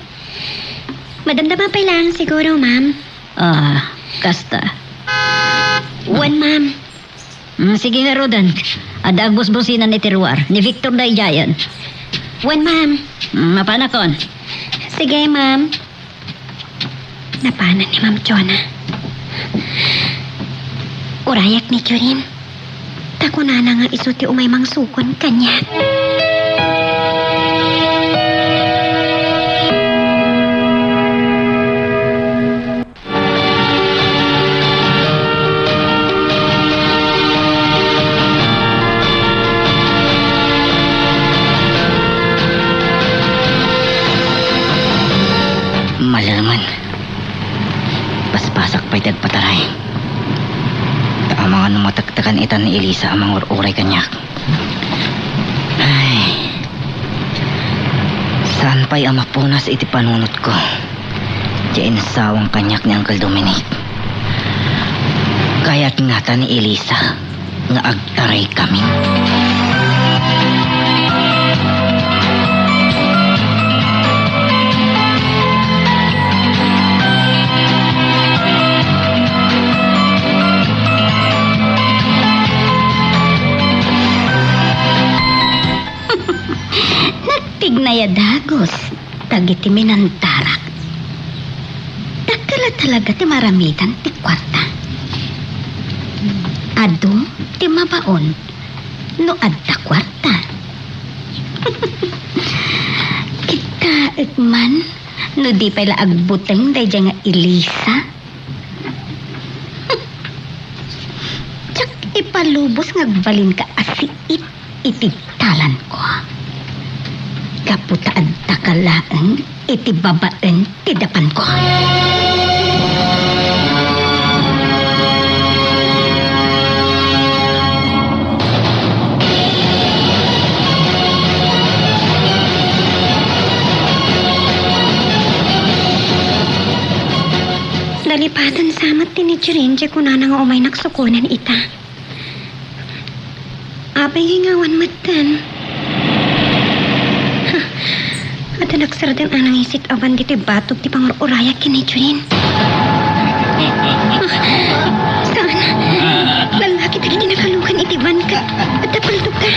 Madamdama pay laeng siguro, ma'am. Ah, kasta. Wen, ma'am. Mm, sige ngaruden. Adda agbusbusinan iti ruar. Ni Victor daydiayen. Wen, ma'am. Mm, mapanakon. Sige, ma'am. Napanan ni Ma'am Jonah. Urayak ni Jorin. Ta kunana nga isu ti umay mangsukon kaniak. Malemen. Paspasak pay ti agpataray. Ta amangan no matektekan ita ni Elisa a mangur-uray kaniak. Ay. Saan pay a mapunas iti panunotko ti insawang kaniak ni Uncle Dominic. Kayat ngata ni Elisa nga agtaraykami. Nagtignay a dagus dagiti minandarak. Dakkel a talaga ti maramidan ti kuarta. Adu ti mabaon no adda kuarta. Kitaek man no di pay la agbuteng daydiay nga Elisa. Diak ipalubos nga agbalinka a siit iti dalanko. Gapu ta addaka laeng iti babaen ti dapanko. Nalipatan sa met ti ni Jiren, diay kunana nga umay nagsukonan ita. Apay nga awan metten? Ha, adda nagsardeng a nangisit a van ditoy batog ti pangur-urayak ken ni Jolene. Ah, saan? Lallaki dagiti nakalugan iti van ket adda paltogda.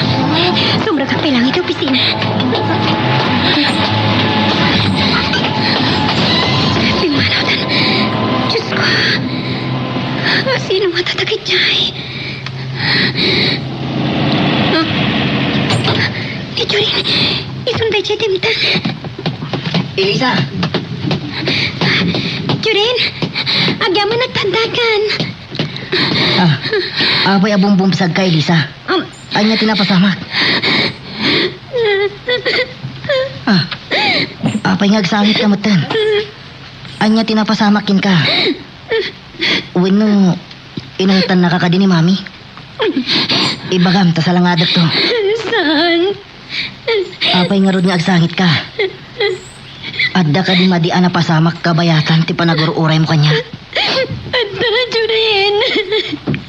Sumrekak pay laeng iti opisina. Pimmanawtan. Diosko. Sino nga tatagitay? Ah, ni Jorin, isunday diay dimteng. Elisa! Jorin, agyamanak tandakan. Ah, apay a bumbumbsagka, Elisa? Um, Ania ti napasamak? Ah, apay nga agsangitka metten? Ania ti napasamak kenka? Wenno, inultannaka kadi ni Mami? Ibagam ta salangadekto. Saan? Apay ngarud nga agsangitka? Adda kadi madi a napasamak kabayatan ti panagur-uraymo kaniak? Adda, Jorin.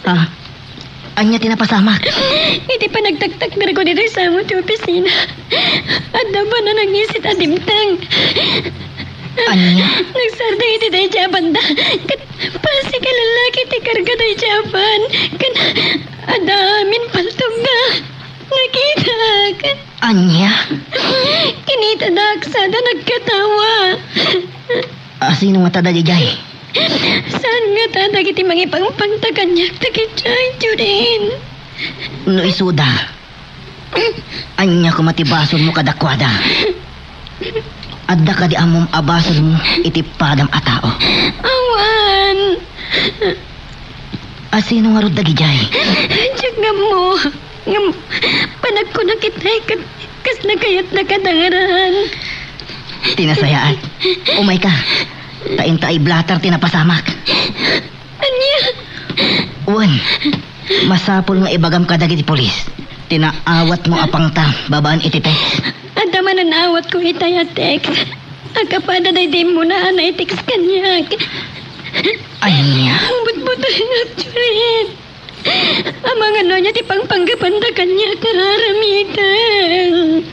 Ah, ania ti napasamak? Iti panagtaktakderko ditoy samo ti opisina, adda van a nangisit a dimteng. Ania? Nagsardeng iti daydiay a banda. Ket pasig a lallaki ti karga daydiay a van. Ken adda amin paltogna. Nakitak. Ania? Kinitadak sada nagkatawa. A, sino ngata daydiay? Saan ngata dagiti mangipangpangta kaniak dagiti, Jorin? No isuda, ania koma ti basolmo kadakuada? Adda kadi ammom a basolmo iti padam a tao? Awan. A sino ngarud dagidiay? Diak ammo. Ngem, panagkunak itay ket kasla kayatna kadangran. Ti nasayaat, umayka. Ta inta iblatar ti napasamak. Ania? Wen, masapul nga ibagam kadagiti pulis ti naawatmo a pangta babaen iti text. Adda manen awatko itay a text. Agkapada daydi immuna a naitext kaniak. Ania? Butbutengak, Jorin. Amangan no ania ti pangpanggepanda kaniak nga aramidek.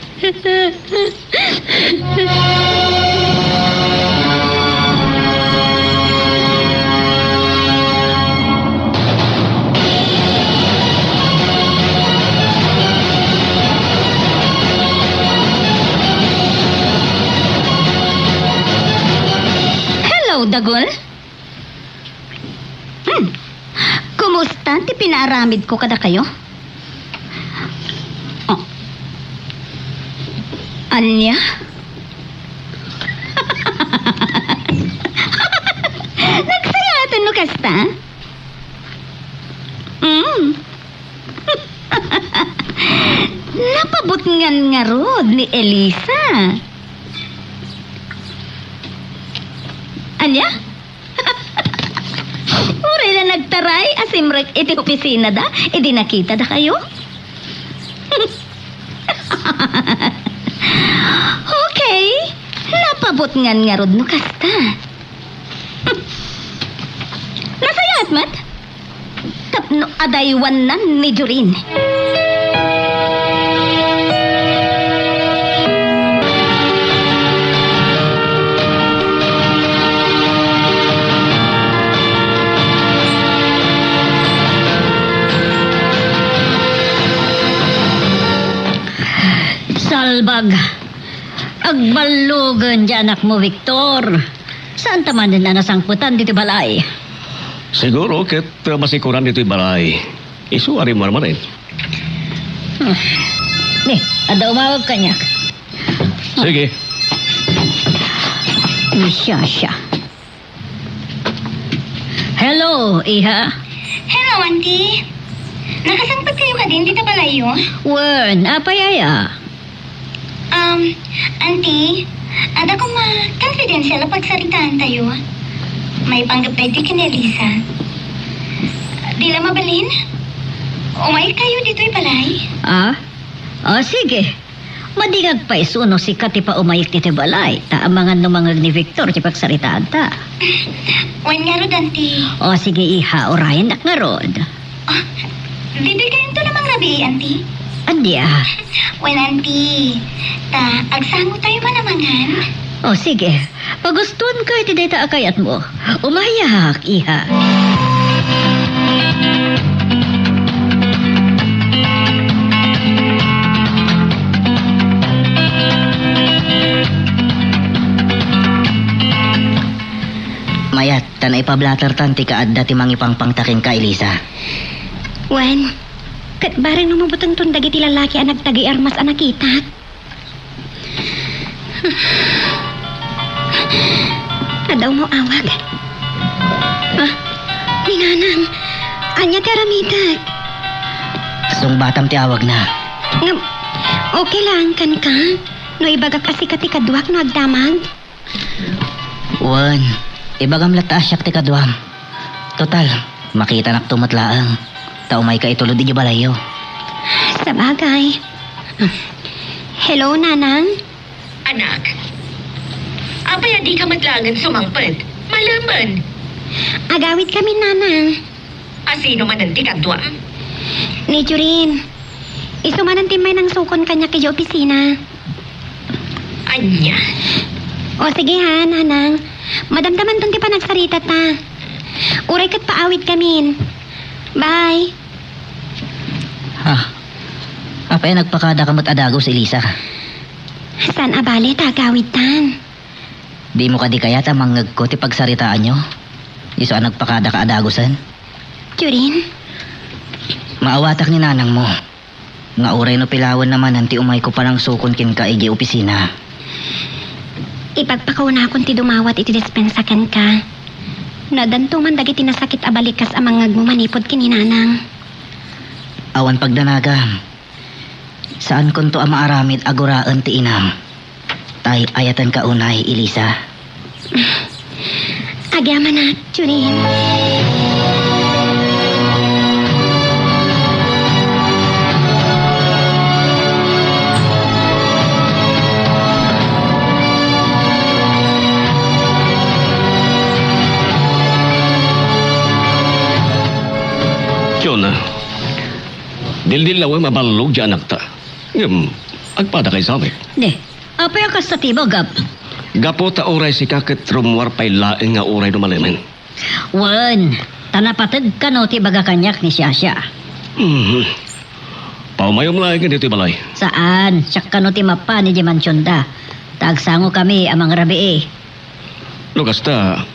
Hello, Dagul. Hmm. Kumusta ti pinaaramidko kadakayo? Oh. Ania? Nagsayaaten no kasta? Mm. Napabutngan ngarud ni Elisa. Ania? Uray la nagtaray a simrek iti opisinada, idi nakitadakayo. Okay, napabutngan ngarud no kasta. Nasayaat met? Tapno adaywannan ni Jorin. Salbag! Agballogen ti anakmo, Victor. Saanta manen a nasangpetan ditoy balay? Siguro ket, uh, masikoran ditoy balay. Isu a rimmarmaren. Hmm. Ni, adda umawag kaniak. Sige. Ni, siya, siya. Hello, iha. Hello, Auntie. Nakasangpet kayo kadin dita balayyo? Wen, apay aya? Um, Auntie, adda koma confidential a pagsaritaantayo. Maipanggep daytoy ken Elisa. Di la mabalin? Umaykayo ditoy balay? Ah? Oh, sige. Madingag pay isu no sika ti paumayek ditoy balay, ta amangan no mangngeg ni Victor ti pagsaritaanta. Wen ngarud, Auntie. Oh, sige, iha, urayennak ngarud. Ah, ditoy kayonto la mangrabii, Auntie? Ania? Wen, Auntie, ta agsangotayo man a mangan. Oh, sige. Pagustuanka iti dayta a kayatmo. Umayak, iha. Mayat, ta naipablatartan ti kaadda ti mangipangpangta kenka, Elisa. Wen, ket bareng no mabutengton dagiti lalaki a nagtagey armas a nakitak. Adda umaw-awag. Ah, ni Nanang. Ania ti aramidek? Sungbatam ti awagna. Ngem, okay lang kenka? No ibagak a sika ti kaduak no agdamag? Wen, ibagam latta a siak ti kaduam. Total, makitanakto met laeng. Ta umayka itulod idiay balayyo. Sabagay. Hello, Nanang? Anak, apay a dika met laengen sumangpet? Malamen. Agawidkami, Nanang. A sino manen ti kaduam? Ni Jorin. Isu manen ti immaynang sukon kaniak idiay opisina. Ania? O, sige ha, Nanang. Madamdamanton ti panagsaritata. Uray ket paawidkamin. Bye. Ah, apay a nagpakadaka met a dagus, Elisa? Saan a bale ta agawidtan. Dimo kadi kayat a mangngegko ti pagsaritaanyo? Isu a nagpakadaka a dagusen? Jorin? Maawatak ni nanangmo nga uray no pilawenna manen ti umayko panangsukon kenka idiay opisina. Ipagpakaunakon ti dumawat iti dispensa kenka. Nadanto man dagiti nasakit a balikas a mangngegmo manipud ken ni nanang. Awan pagdanagam. Saankonto a maaramid a guraen ti inam. Tay ayatenka unay, Elisa. Agyamanak, Jorin. Jonah, dildillawem a ballog ti anakta. Ngem, agpadakay samek. Ne, apay a kasta ti ibagam? Gapu ta uray sika ket rummuar pay laeng nga uray no malemen. Wen, ta napateg kano ti ibaga kaniak ni Shasha. Mhm. Paumayom laeng ken ditoy balay. Saan, siak kano ti mapan idiay mansionda. Ta agsangokami a mangrabii. No kasta,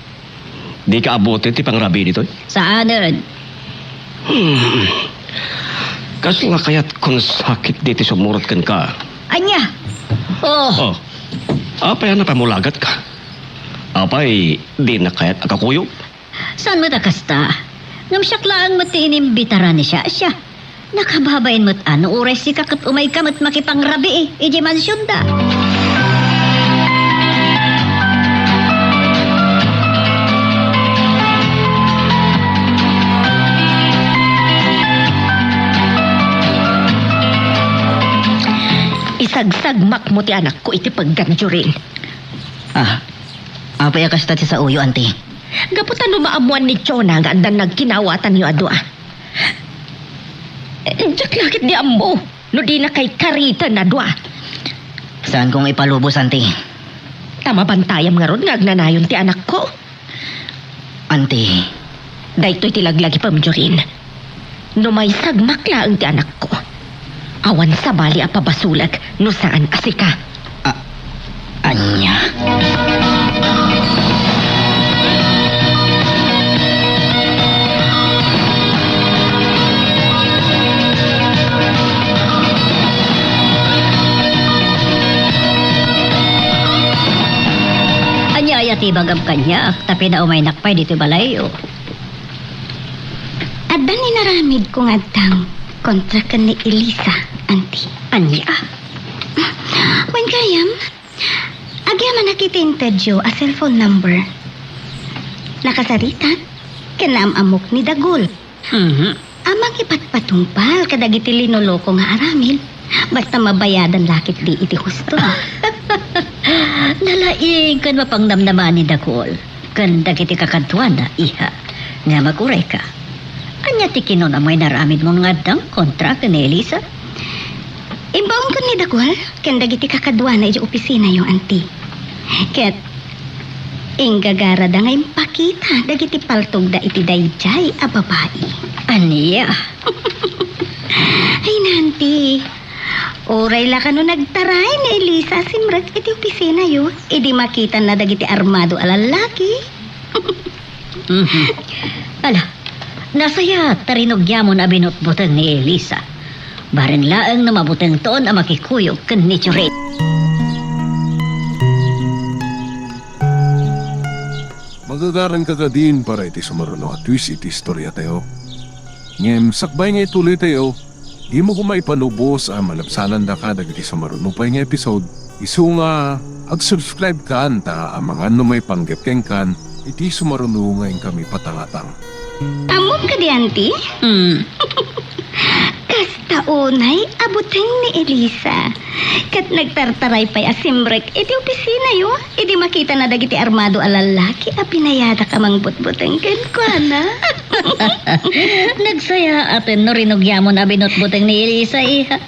dika abuten ti pangrabii ditoy? Saanen. Hmm. Kasla kayatkon sakit ditoy sumurot kenka. Ania? Oh. Oh. Apay a napamulagatka? Apay, dina kayat a kakuyog? Saan met a kasta? Ngem siak laeng met ti inimbitaran ni Shasha. Nakababain met a no uray sika ket umayka met makipangrabii idiay mansionda. Isagsagmakmo ti anakko iti peggan, Jorin. Ah, apay a kasta ti saoyo, Auntie? Gapu ta no maammuan ni Jonah nga addan nagkinawatanyo a dua. Diak la ketdi ammo no dina kaykariten a dua. Saanko nga ipalubos, Auntie. Ta mabantayam ngarud nga agnanayon ti anakko. Auntie. Daytoy ti laglagipem, Jorin. No maisagmak laeng ti anakko, awan sabali a pabasolek no saan a sika. A-, ania? Ania aya ti ibagam kaniak, ta pinaumaynak pay ditoy balayyo? Adda ni naramidko nga addang kontra ken ni Elisa, Auntie. Ania? Wen gayam, agyamanak iti intedyo a cellphone number. Nakasaritan ken naam-ammok ni Dagul. Mhm. A mangipatpatungpal kadagiti linoloko nga aramid, basta mabayadan la ketdi iti husto. Nalaing ken mapangnamnama ni Dagul ken dagiti kakaduana, iha, nga magurayka. Ania ti kinunam nga inaramidmo nga addang kontra ken ni Elisa? Imbaonko ni Dagul ken dagiti kakaduana idiay opisinayo, Auntie. Ket inggagarada nga impakita dagiti paltogda iti daydiay a babai. Ania? Ay, Auntie, uray la kano nagtaray ni Elisa a simrek iti opisinayo, idi makitanna dagiti armado a lallaki. Mhm. Ala, nasayaat ta rinugiamon a binutbuteng ni Elisa. Bareng laeng no mabutengton a makikuyog ken ni Jorin. Magagaranka kadin para iti sumaruno a twist iti istoriatayo. Ngem sakbay nga ituloytayo, dimo koma ipalubos a malabsanandaka dagiti sumaruno pay nga episode. Isu nga ag-subscribe kan ta amangan no maipanggep kenkan iti sumaruno nga inkami patangatang. Ammom kadi, Auntie? Hmm. Kasta unay a buteng ni Elisa. Ket nagtartaray pay a simrek iti opisinayo idi makitana dagiti armado a lallaki a binayadak a mangbutbuteng kenkuana. Nagsayaaten no rinugiamon a binutbuteng ni Elisa, iha.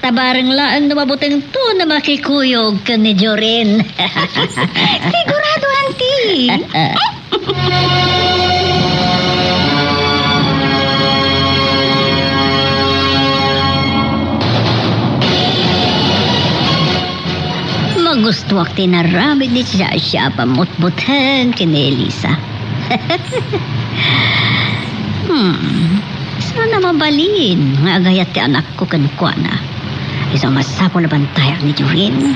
Ta bareng laeng no mabutengton a makikuyog ken ni Jorin. Sigurado, Auntie. Magustuak ti inaramid ni Shasha a pammutbuteng ken ni Elisa. Hmm. Saan a mabalin nga agayat ti anakko kenkuana. Isu a masapul a bantayak ni Jorin.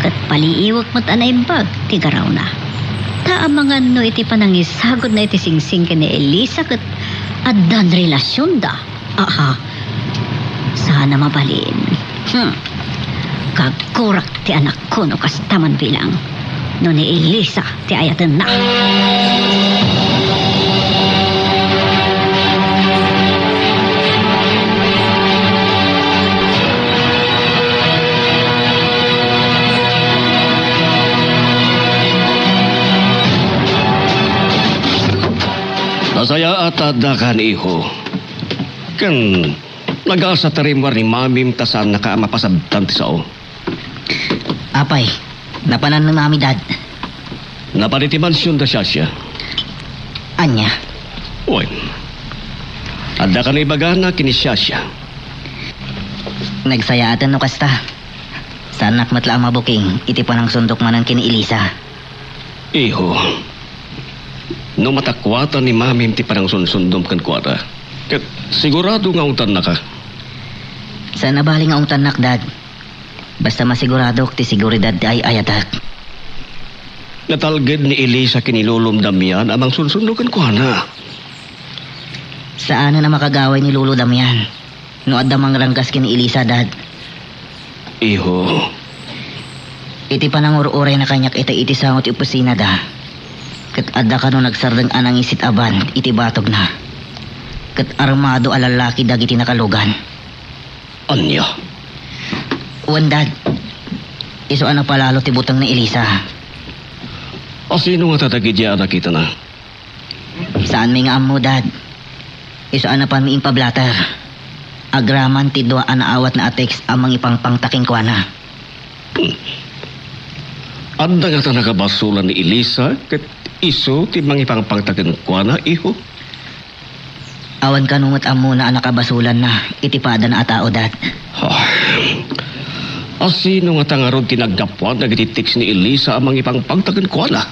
Ket paliiwek met a naimbag ti garawna. Ta amangan no iti panangisagodna iti singsing ken ni Elisa ket addan relasionda. Aha. Saan a mabalin. Hmm. Kagkurak ti anakko no kasta man bilang. No ni Elisa ti ayatenna. Nasayaat a addakan, iho. Ken nagaasa ti rimmuar ni mamim ta saannaka a mapasabtan ti sao. Apay, napanan ni Mami, Dad? Napan iti mansion da Shasha. Ania? Wen, adda kano ibagana ken ni Shasha? Nagsayaaten no kasta. Saannak met la a mabuking iti panangsundok manen ken ni Elisa. Iho, no matakuatan ni Mamim ti panangsunsundom kenkuana, ket sigurado nga ungtannaka. Saan a bali nga ungtannak, Dad. Basta masiguradok ti seguridad ti ay-ayatek. Natalged ni Elisa ken ni Lolom Damian a mangsunsundo kenkuana. Saanen a makagaway ni Lolo Damian no adda mangranggas ken ni Elisa, Dad. Iho. Iti panangur-urayna kaniak ita iti sango ti opisinada, ket adda kano nagsardeng a nangisit a van iti batogna, ket armado a lalaki dagiti nakalugan. Ania? Wen, Dad. Isu a napalalo ti buteng ni Elisa. A sino ngata dagidiay a nakitana? Saanmi nga ammo, Dad. Isu a napanmi impablater agraman ti dua a naawatna a text a mangipangpangta kenkuana. Adda ngata nakabasolan ni Elisa ket isu ti mangipangpangta kenkuana, iho? Awan kano met ammona a nakabasolanna iti padana a tao, Dad. Ah, a sino ngata ngarud ti naggapuan dagiti text ni Elisa a mangipangpangta kenkuana?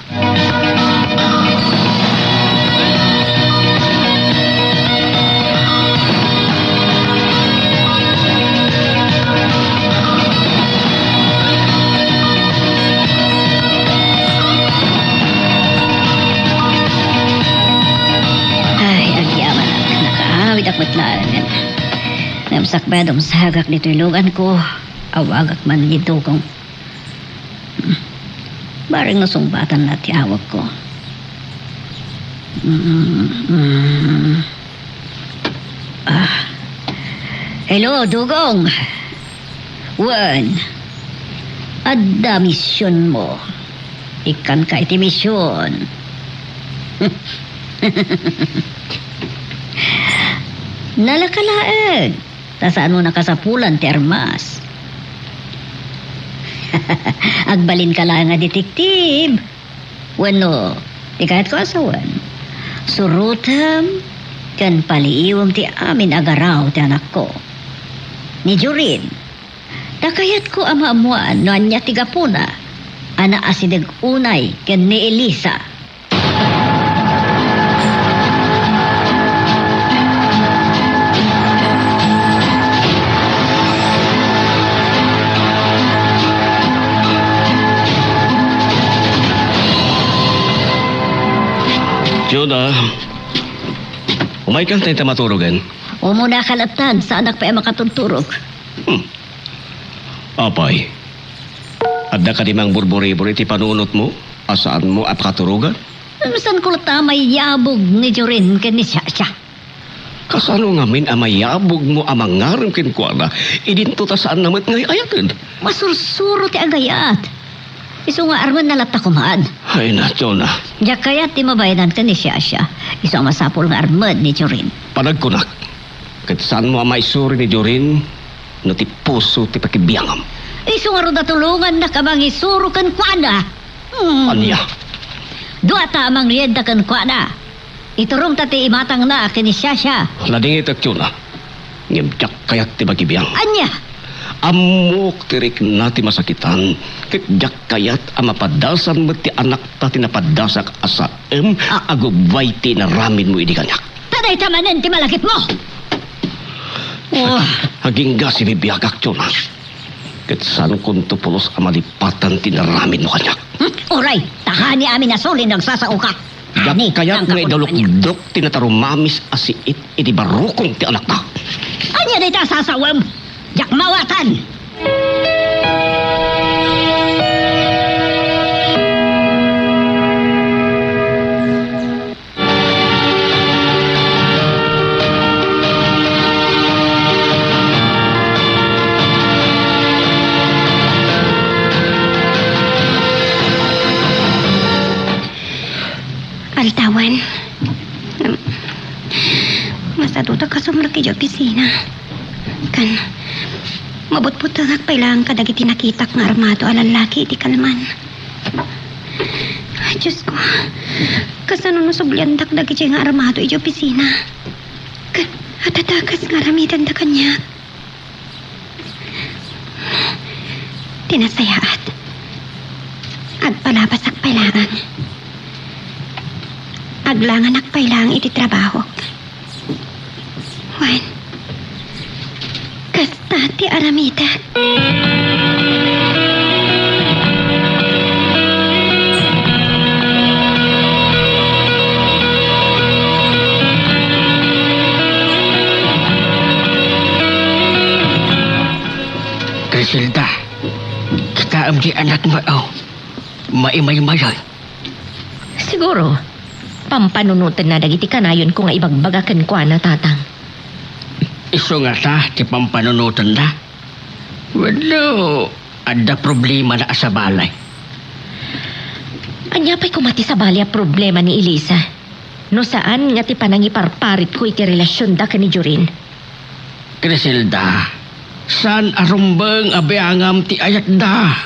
Ay, agyamanak, nakaawid ak met laeng. Ngem sakbay a dumsagak ditoy luganko, awagak man ni Dugong. Bareng nasungbatanna ti awagko. Mm, mm. Ah. Hello, Dugong. Wen, adda misionmo. Ikkanka iti mision. Nalaka laeng. Ta saanmo nakasapulan ti armas. Agbalinka laeng a detektiv. Wenno, ti kayatko a sawen, surotem ken paliiwem ti amin a garaw ti anakko. Ni Jorin, ta kayatko a maammoan no ania ti gapuna a naasideg unay ken ni Elisa. Jonah, umayka ta inta maturogen. Umuna ka latta, saanak pay a makaturturog. Hmm. Apay, adda kadi mangburburibor iti panunotmo a saanmo a pakaturogan? Saan ko latta a mayabog ni Jorin ken ni Shasha? Kasano ngamin a mayabogmo a mangarem kenkuana idinto ta saanna met nga ay-ayaten? Masursuro ti agayat. Isu nga armenna latta koman. Ay, na, Jonah. Diak kayat ti mabayanan ken ni Shasha. Isu a masapul nga armen ni Jorin. Panagkunak, ket saanmo a maisuri ni Jorin no ti puso ti pakibiangam. Isu ngarud a tulongannak a mangisuro kenkuana. Hmm. Ania? Duata a mangriidda kenkuana. Iturongta ti imatangna ken ni Shasha. Nadingitek, Jonah. Ngem diak kayat ti makibiang. Ania? Ammok ti rikna ti masakitan, ket diak kayat a mapadasan met ti anakta ti napadasak a saem a gubay ti inaramidmo idi kaniak. Ta dayta manen ti malagipmo! Oh. Agingga si bibiagak, Jonas. Ket saankonto pulos a malipatan ti inaramidmo kaniak. Hmm? Uray, tahani amin a sulin no agsasaoka. Diak kayat nga idalukdok ti natarumamis a siit iti barukong ti anakta. Ania dayta a sasaem? Diak maawatan! Aldawan. Masadutak a sumrek idiay opisina. Ken, mabutbutengak pay laeng kadagiti nakitak nga armado a lallaki iti kalman. Ay, Diosko, kasano no subliandak dagiti nga armado idiay opisina? Ken, adda dakes nga aramidenda kaniak. Ti nasayaat, agpalabasak pay laeng. Aglanganak pay laeng iti trabahok. Wen, kasta ti aramidek. Criselda, kitaem ti anakmo, o. Maimaymayay. Siguro, pampanunotenna dagiti kanayonko nga ibagbaga kenkuana, Tatang. Isu ngata ti pampanunotenna? Wenno, adda problemana a sabali? Ania pay koma ti sabali a problema ni Elisa? No saan nga ti panangiparparitko iti relasionda ken ni Jorin. Criselda, saan a rumbeng a biangam ti ayatda.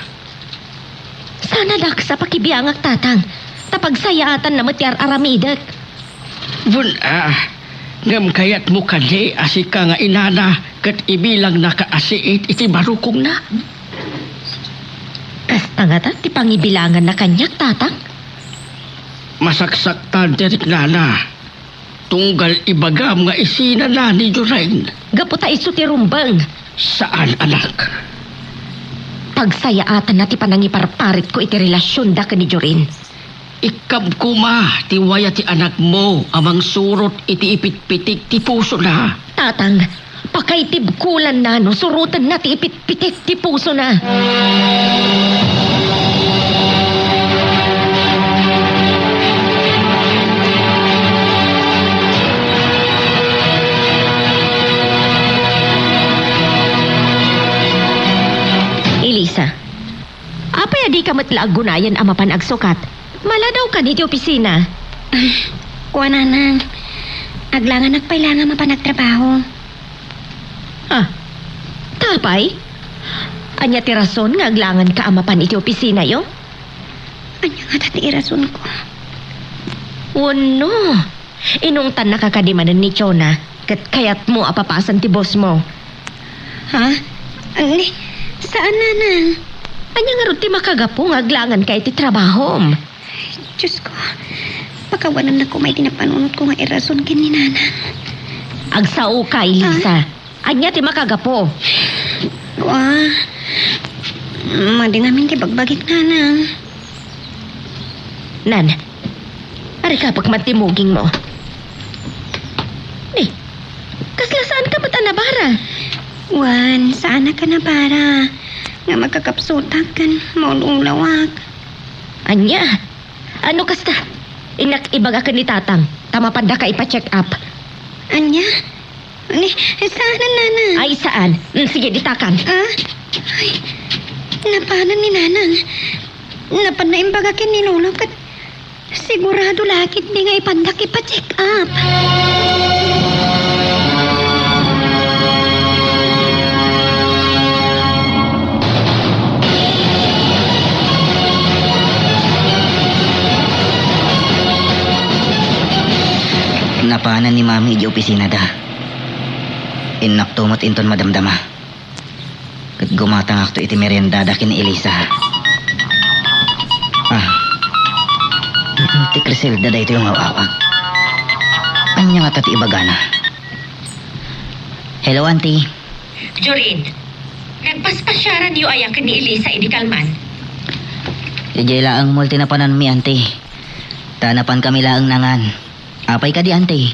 Saan a dakes a pakibiangak, Tatang, ta pagsayaatanna met ti ar-aramidek. Wen a, ngem kayatmo kadi a sika nga inana ket ibilangnaka a siit iti barukongna? Kasta ngata ti pangibilanganna kaniak, Tatang? Masaksaktan ti riknana. Tunggal ibagam nga isinana ni Jorin. Gapu ta isu ti rumbeng. Saan, anak. Pagsayaatanna ti panangiparparitko iti relasionda ken ni Jorin. Ikkab koma ti waya ti anakmo a mangsurot iti ipitpitik ti pusona. Tatang, pakaitibkolanna no surotenna ti ipitpitik ti pusona. Elisa, apay a dika met la aggunayan a mapan agsukat? Maladawkan iti opisina. Ah, kuanana, aglanganak pay la nga mapan agtrabaho. Ah, ta apay? Ania ti rason nga aglanganka a mapan iti opisinayo? Ania ngata ti irasonko? Wenno, inungtannaka kadi manen ni Chona, ket kayatmo a papasen ti bossmo? Ha? Ni, saan, Nanang. Ania ngarud ti makagapu nga aglanganka iti trabahom? Diosko, pakawanennak koma iti napanunotko nga irason ken ni Nanang. Agsaoka, Elisa. Ah? Ania ti makagapu? Kua, madi ngamin ti bagbagik, Nanang. Nan, arigapek man ti mugingmo. Ni, kasla saanka met a nabara? Wen, saanak a nabara. Nga makakapsutak ken maul-ulawak. Ania? Ano kasta? Innak ibaga ken ni Tatang, ta mapandaka ipa-check up. Ania? Ni, saan, Nanang? Ay, saan? Mm, sige, ditakan. Ah? Ay, napanan ni Nanang. Napanna imbaga ken ni Lolo ket sigurado la ketdi nga ipandak ipa-check up. Napanan ni Mami idiay opisinada. Innakto met inton madamdama. Ket Gumatangakto iti meriendada ken ni Elisa. Ah. Ti Criselda daytoy nga aw-awag. Ania ngata ti ibagana? Hello, Auntie. Jorin, nagpaspasiaranyo aya ken ni Elisa idi kalman? Idiay laeng mall ti napananmi, Auntie. Ta napankami laeng nangan. Apay kadi, Auntie?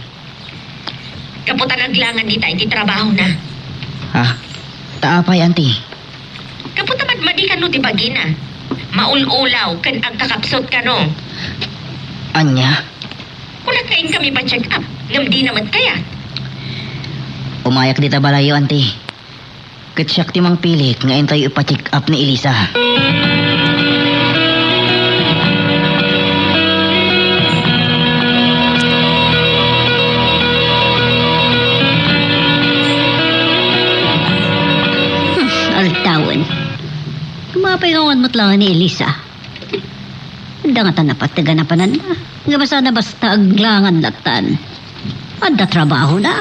Gapu ta naglangan dita iti trabahona. Ah, ta apay, Auntie? Gapu ta madmadi kano ti bagina. Maul-ulaw ken agkakapsut kano. Ania? Kunak nga inkami pa-check up, ngem dina met kayat. Umayak dita balayyo, Auntie. Ket siak ti mangpilit nga intayo ipa-check up ni Elisa. Hmm, aldawen. Mapingawan met laeng ni Elisa. Adda ngata napateg a napananna. Nga basta na basta aglangan latan. Adda trabahona.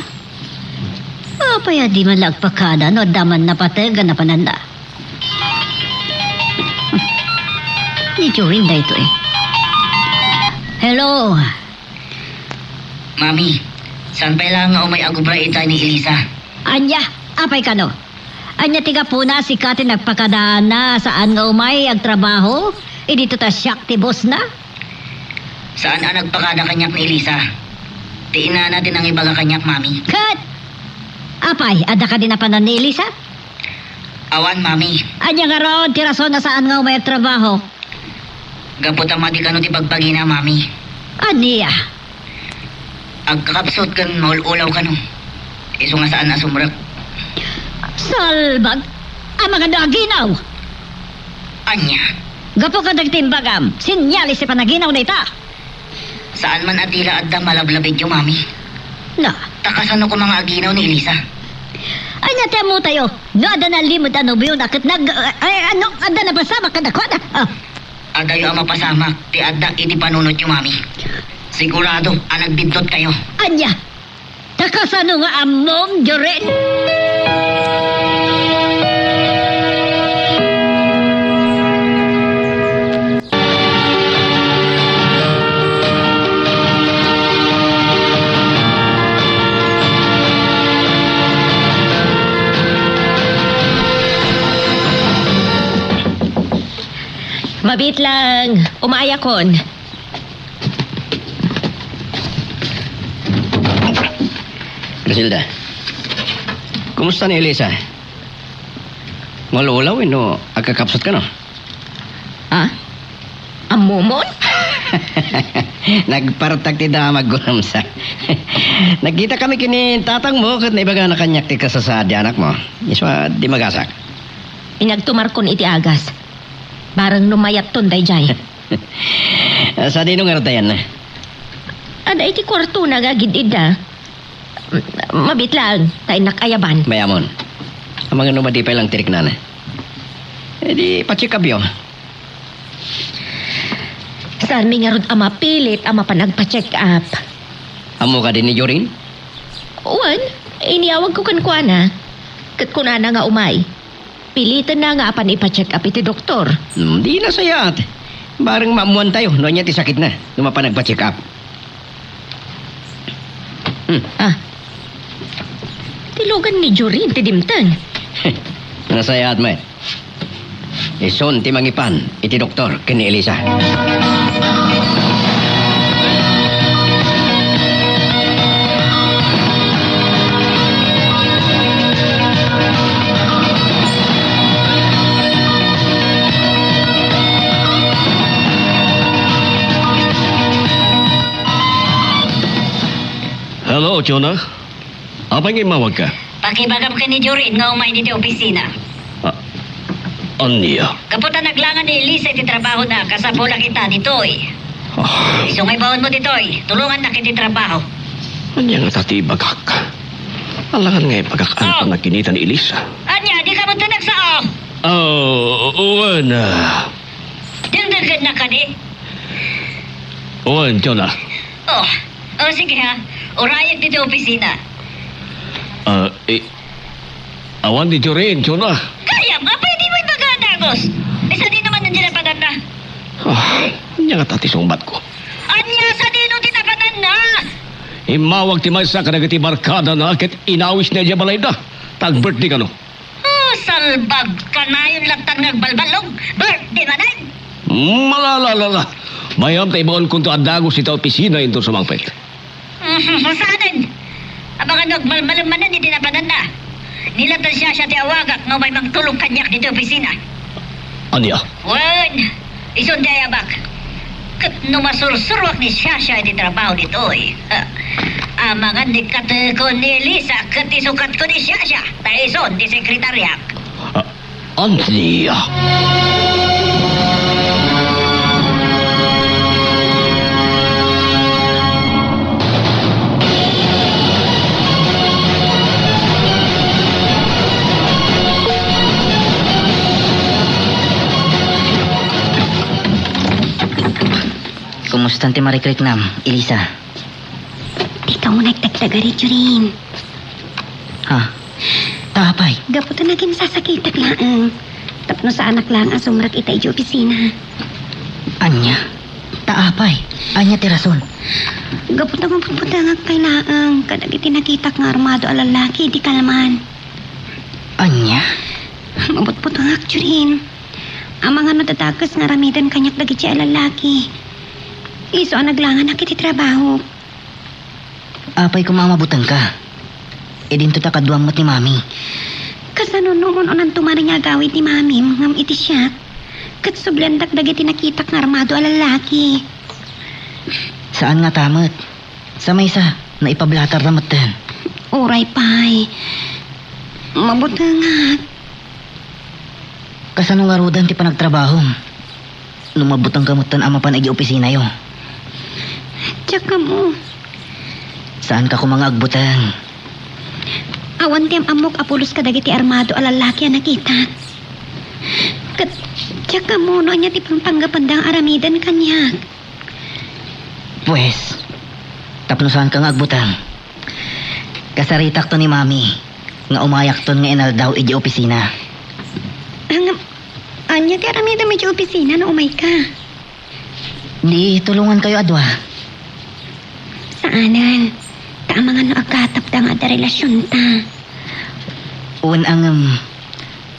Apay a di man la agpakada no adda man napateg a napananna? Ni Jorin daytoy. Hello. Mami, saan pay laeng nga umay agubra ita ni Elisa? Ania, apay kano? Ania ti gapuna sika ti nagpakadana saan nga umay agtrabaho? Idi ta siak ti bossna? Saan a nagpakada kaniak ni Elisa. Ti inana ti nangibaga kaniak, Mami. Ket? Apay, adda kadi napanan ni Elisa? Awan, Mami. Ania ngarud ti rason a saan nga umay agtrabaho? Gapu ta madi kano ti bagbagina, Mami. Ania? Agkakapsut ken maul-ulaw kano. Isu nga saan a sumrek. Salbag! Amangan no aginaw! Ania? Gapu kadagiti imbagam, senyales ti panaginaw dayta. Saan man a dila adda malablabidyo, Mami. Na? Ta kasano koma nga aginaw ni Elisa? Ania ti ammotayo? No adda nalimed a nobiona ket nag-, ay, ano, adda napasamak kadakuada? Ah. Adayo a mapasamak ti adda iti panunotyo, Mami. Sigurado a nagbidnotkayo. Ania? Ta kasano nga ammom, Jorin? Mabiit lang, umayakon. Griselda, kumusta ni Elisa? Maul-ulaw wenno agkakapsut kano? Ah? Ammomon? Nagpartak ti damag, Gulumsa. Nagkita kami ken ni tatangmo ket naibagana kaniak ti kasasaad ti anakmo. Isu a di magasak. Inagtumarkon iti agas. Bareng no mayatton daydiay. Sadino ngarud ti ayanna? Adda iti kuartona nga agid-idda. Mabiit laeng, ta innak ayaban. Mayamon. Amangan no madi pay lang ti riknana. E di, pa-check upyo. Saanmi ngarud a mapilit a mapan agpa-check up. Ammo kadi ni Jorin? Wen, iniyawagko kenkuana. Ket kunana nga umay. Pilitenna nga apan ipa-check up iti doktor. Hmm, di nasayaat. Bareng maammoantayo no ania ti sakitna no mapan agpa-check up. Hmm. Ah. Ti lugan ni Jorin ti dimteng. Nasayaat met. Isun ti mangipan iti doktor ken ni Elisa. Hello, Jonah. Apay nga immawagka? Pakibagam ken ni Jorin nga umay ditoy opisina. Ah, ania? Gapu ta naglangan ni Elisa iti trabahona, kasapulan ita ditoy. Ah. Isu nga ibaonmo ditoy, tulongannak iti trabaho. Ania ngata ti ibagak? Alangan nga ibagak ania ti kinita ni Elisa. Ania, dika met nagsao? Ah, wen, ah. Dengdenggennak kadi? Wen, Jonah. Oh, oh, sige ha. Urayek ditoy opisina. Ah, eh, awan ni Jorin, Jonah. Gayam, Sus, eh, sadino man ti napadanna? Ah, ania ngata ti sungbatko? Ania, sadino ti napadanna? Immawag ti maysa kadagiti barkadana ket inawisna idiay balayda. Ta ag-birthday kano. Oh, salbag, kanayon latta nga agbalballog. Birthday manen? Malalalala. Mayam ta ibaonkonto a dagus iti opisina inton sumangpet. Mhm, saanen? Amangan no agmalmalem manen iti napadanna. Ni latta ni Shasha ti awagak nga umay mangtulong kaniak ditoy opisina. Ania? Wen, isun ti ayabak. Ket no masursuroak ni Shasha iti trabaho ditoy, amangan ni katekon ni Elisa ket isukatko ni Shasha, ta isun ti sekretariak. Ah, Ania? Kumusta ti marikriknam, Elisa? Dika unay dagdagari, Jorin. Ha? Ta apay? Gapu ta nagin sasakitak laeng. Tapno saanak laeng a sumrek ita idiay opisina. Ania? Ta apay? Ania ti rason? Gapu ta mabutbutengak pay laeng kadagiti nakitak nga armado a lallaki idi kalman. Ania? Mabutbutengak, Jorin. Amangan no dadakes nga aramiden kaniak dagiti a lallaki. Isu a naglanganak iti trabaho. Apay koma a mabutengka? Idinto ta kaduam met ni Mami. Kasano no un-unanto manen nga agawid ni Mamim ngem iti siak? Ket subliandak dagiti nakitak nga armado a lallaki. Saan ngata met. Sa maysa, naipablatarda metten. Uray pay. Mabutengak. Kasano ngaruden ti panagtrabahom? No mabutengka metten a mapan idiay opisinayo. Diak ammo. Saanka koma nga agbuteng? Awan ti am-ammok a pulos kadagiti armado a lallaki a nakitak. Ket diak ammo no ania ti pangpanggapenda nga aramiden kaniak. Pues, tapno saanka nga agbuteng, kasaritakto ni Mami nga umayakton nga inaldaw idiay opisina. Ngem, ania ti aramidem idiay opisina no umayka? Di tulongankayo a dua. Saanen. Ta amangan no agkatapda nga adda relasionta. Wen a ngem,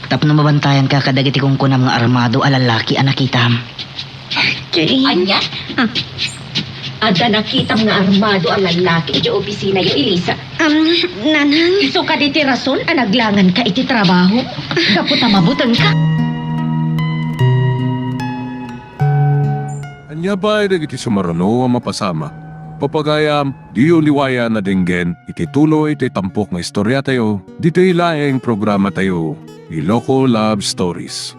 tapno mabantayanka kadagiti kunkunam nga armado a lallaki a nakitam. Jorin? Ania? Ah. Adda nakitam nga armado a lallaki idiay opisinayo, Elisa. Um, Nanang? Isu kadi ti rason a naglanganka iti trabaho? Gapu ta mabutengka? Ania pay dagiti sumaruno a mapasamak? Pagayam, diyo liwayan a denggen iti tuloy ti tampok nga istoriatayo, ditoy laeng programatayo, Iloko Love Stories.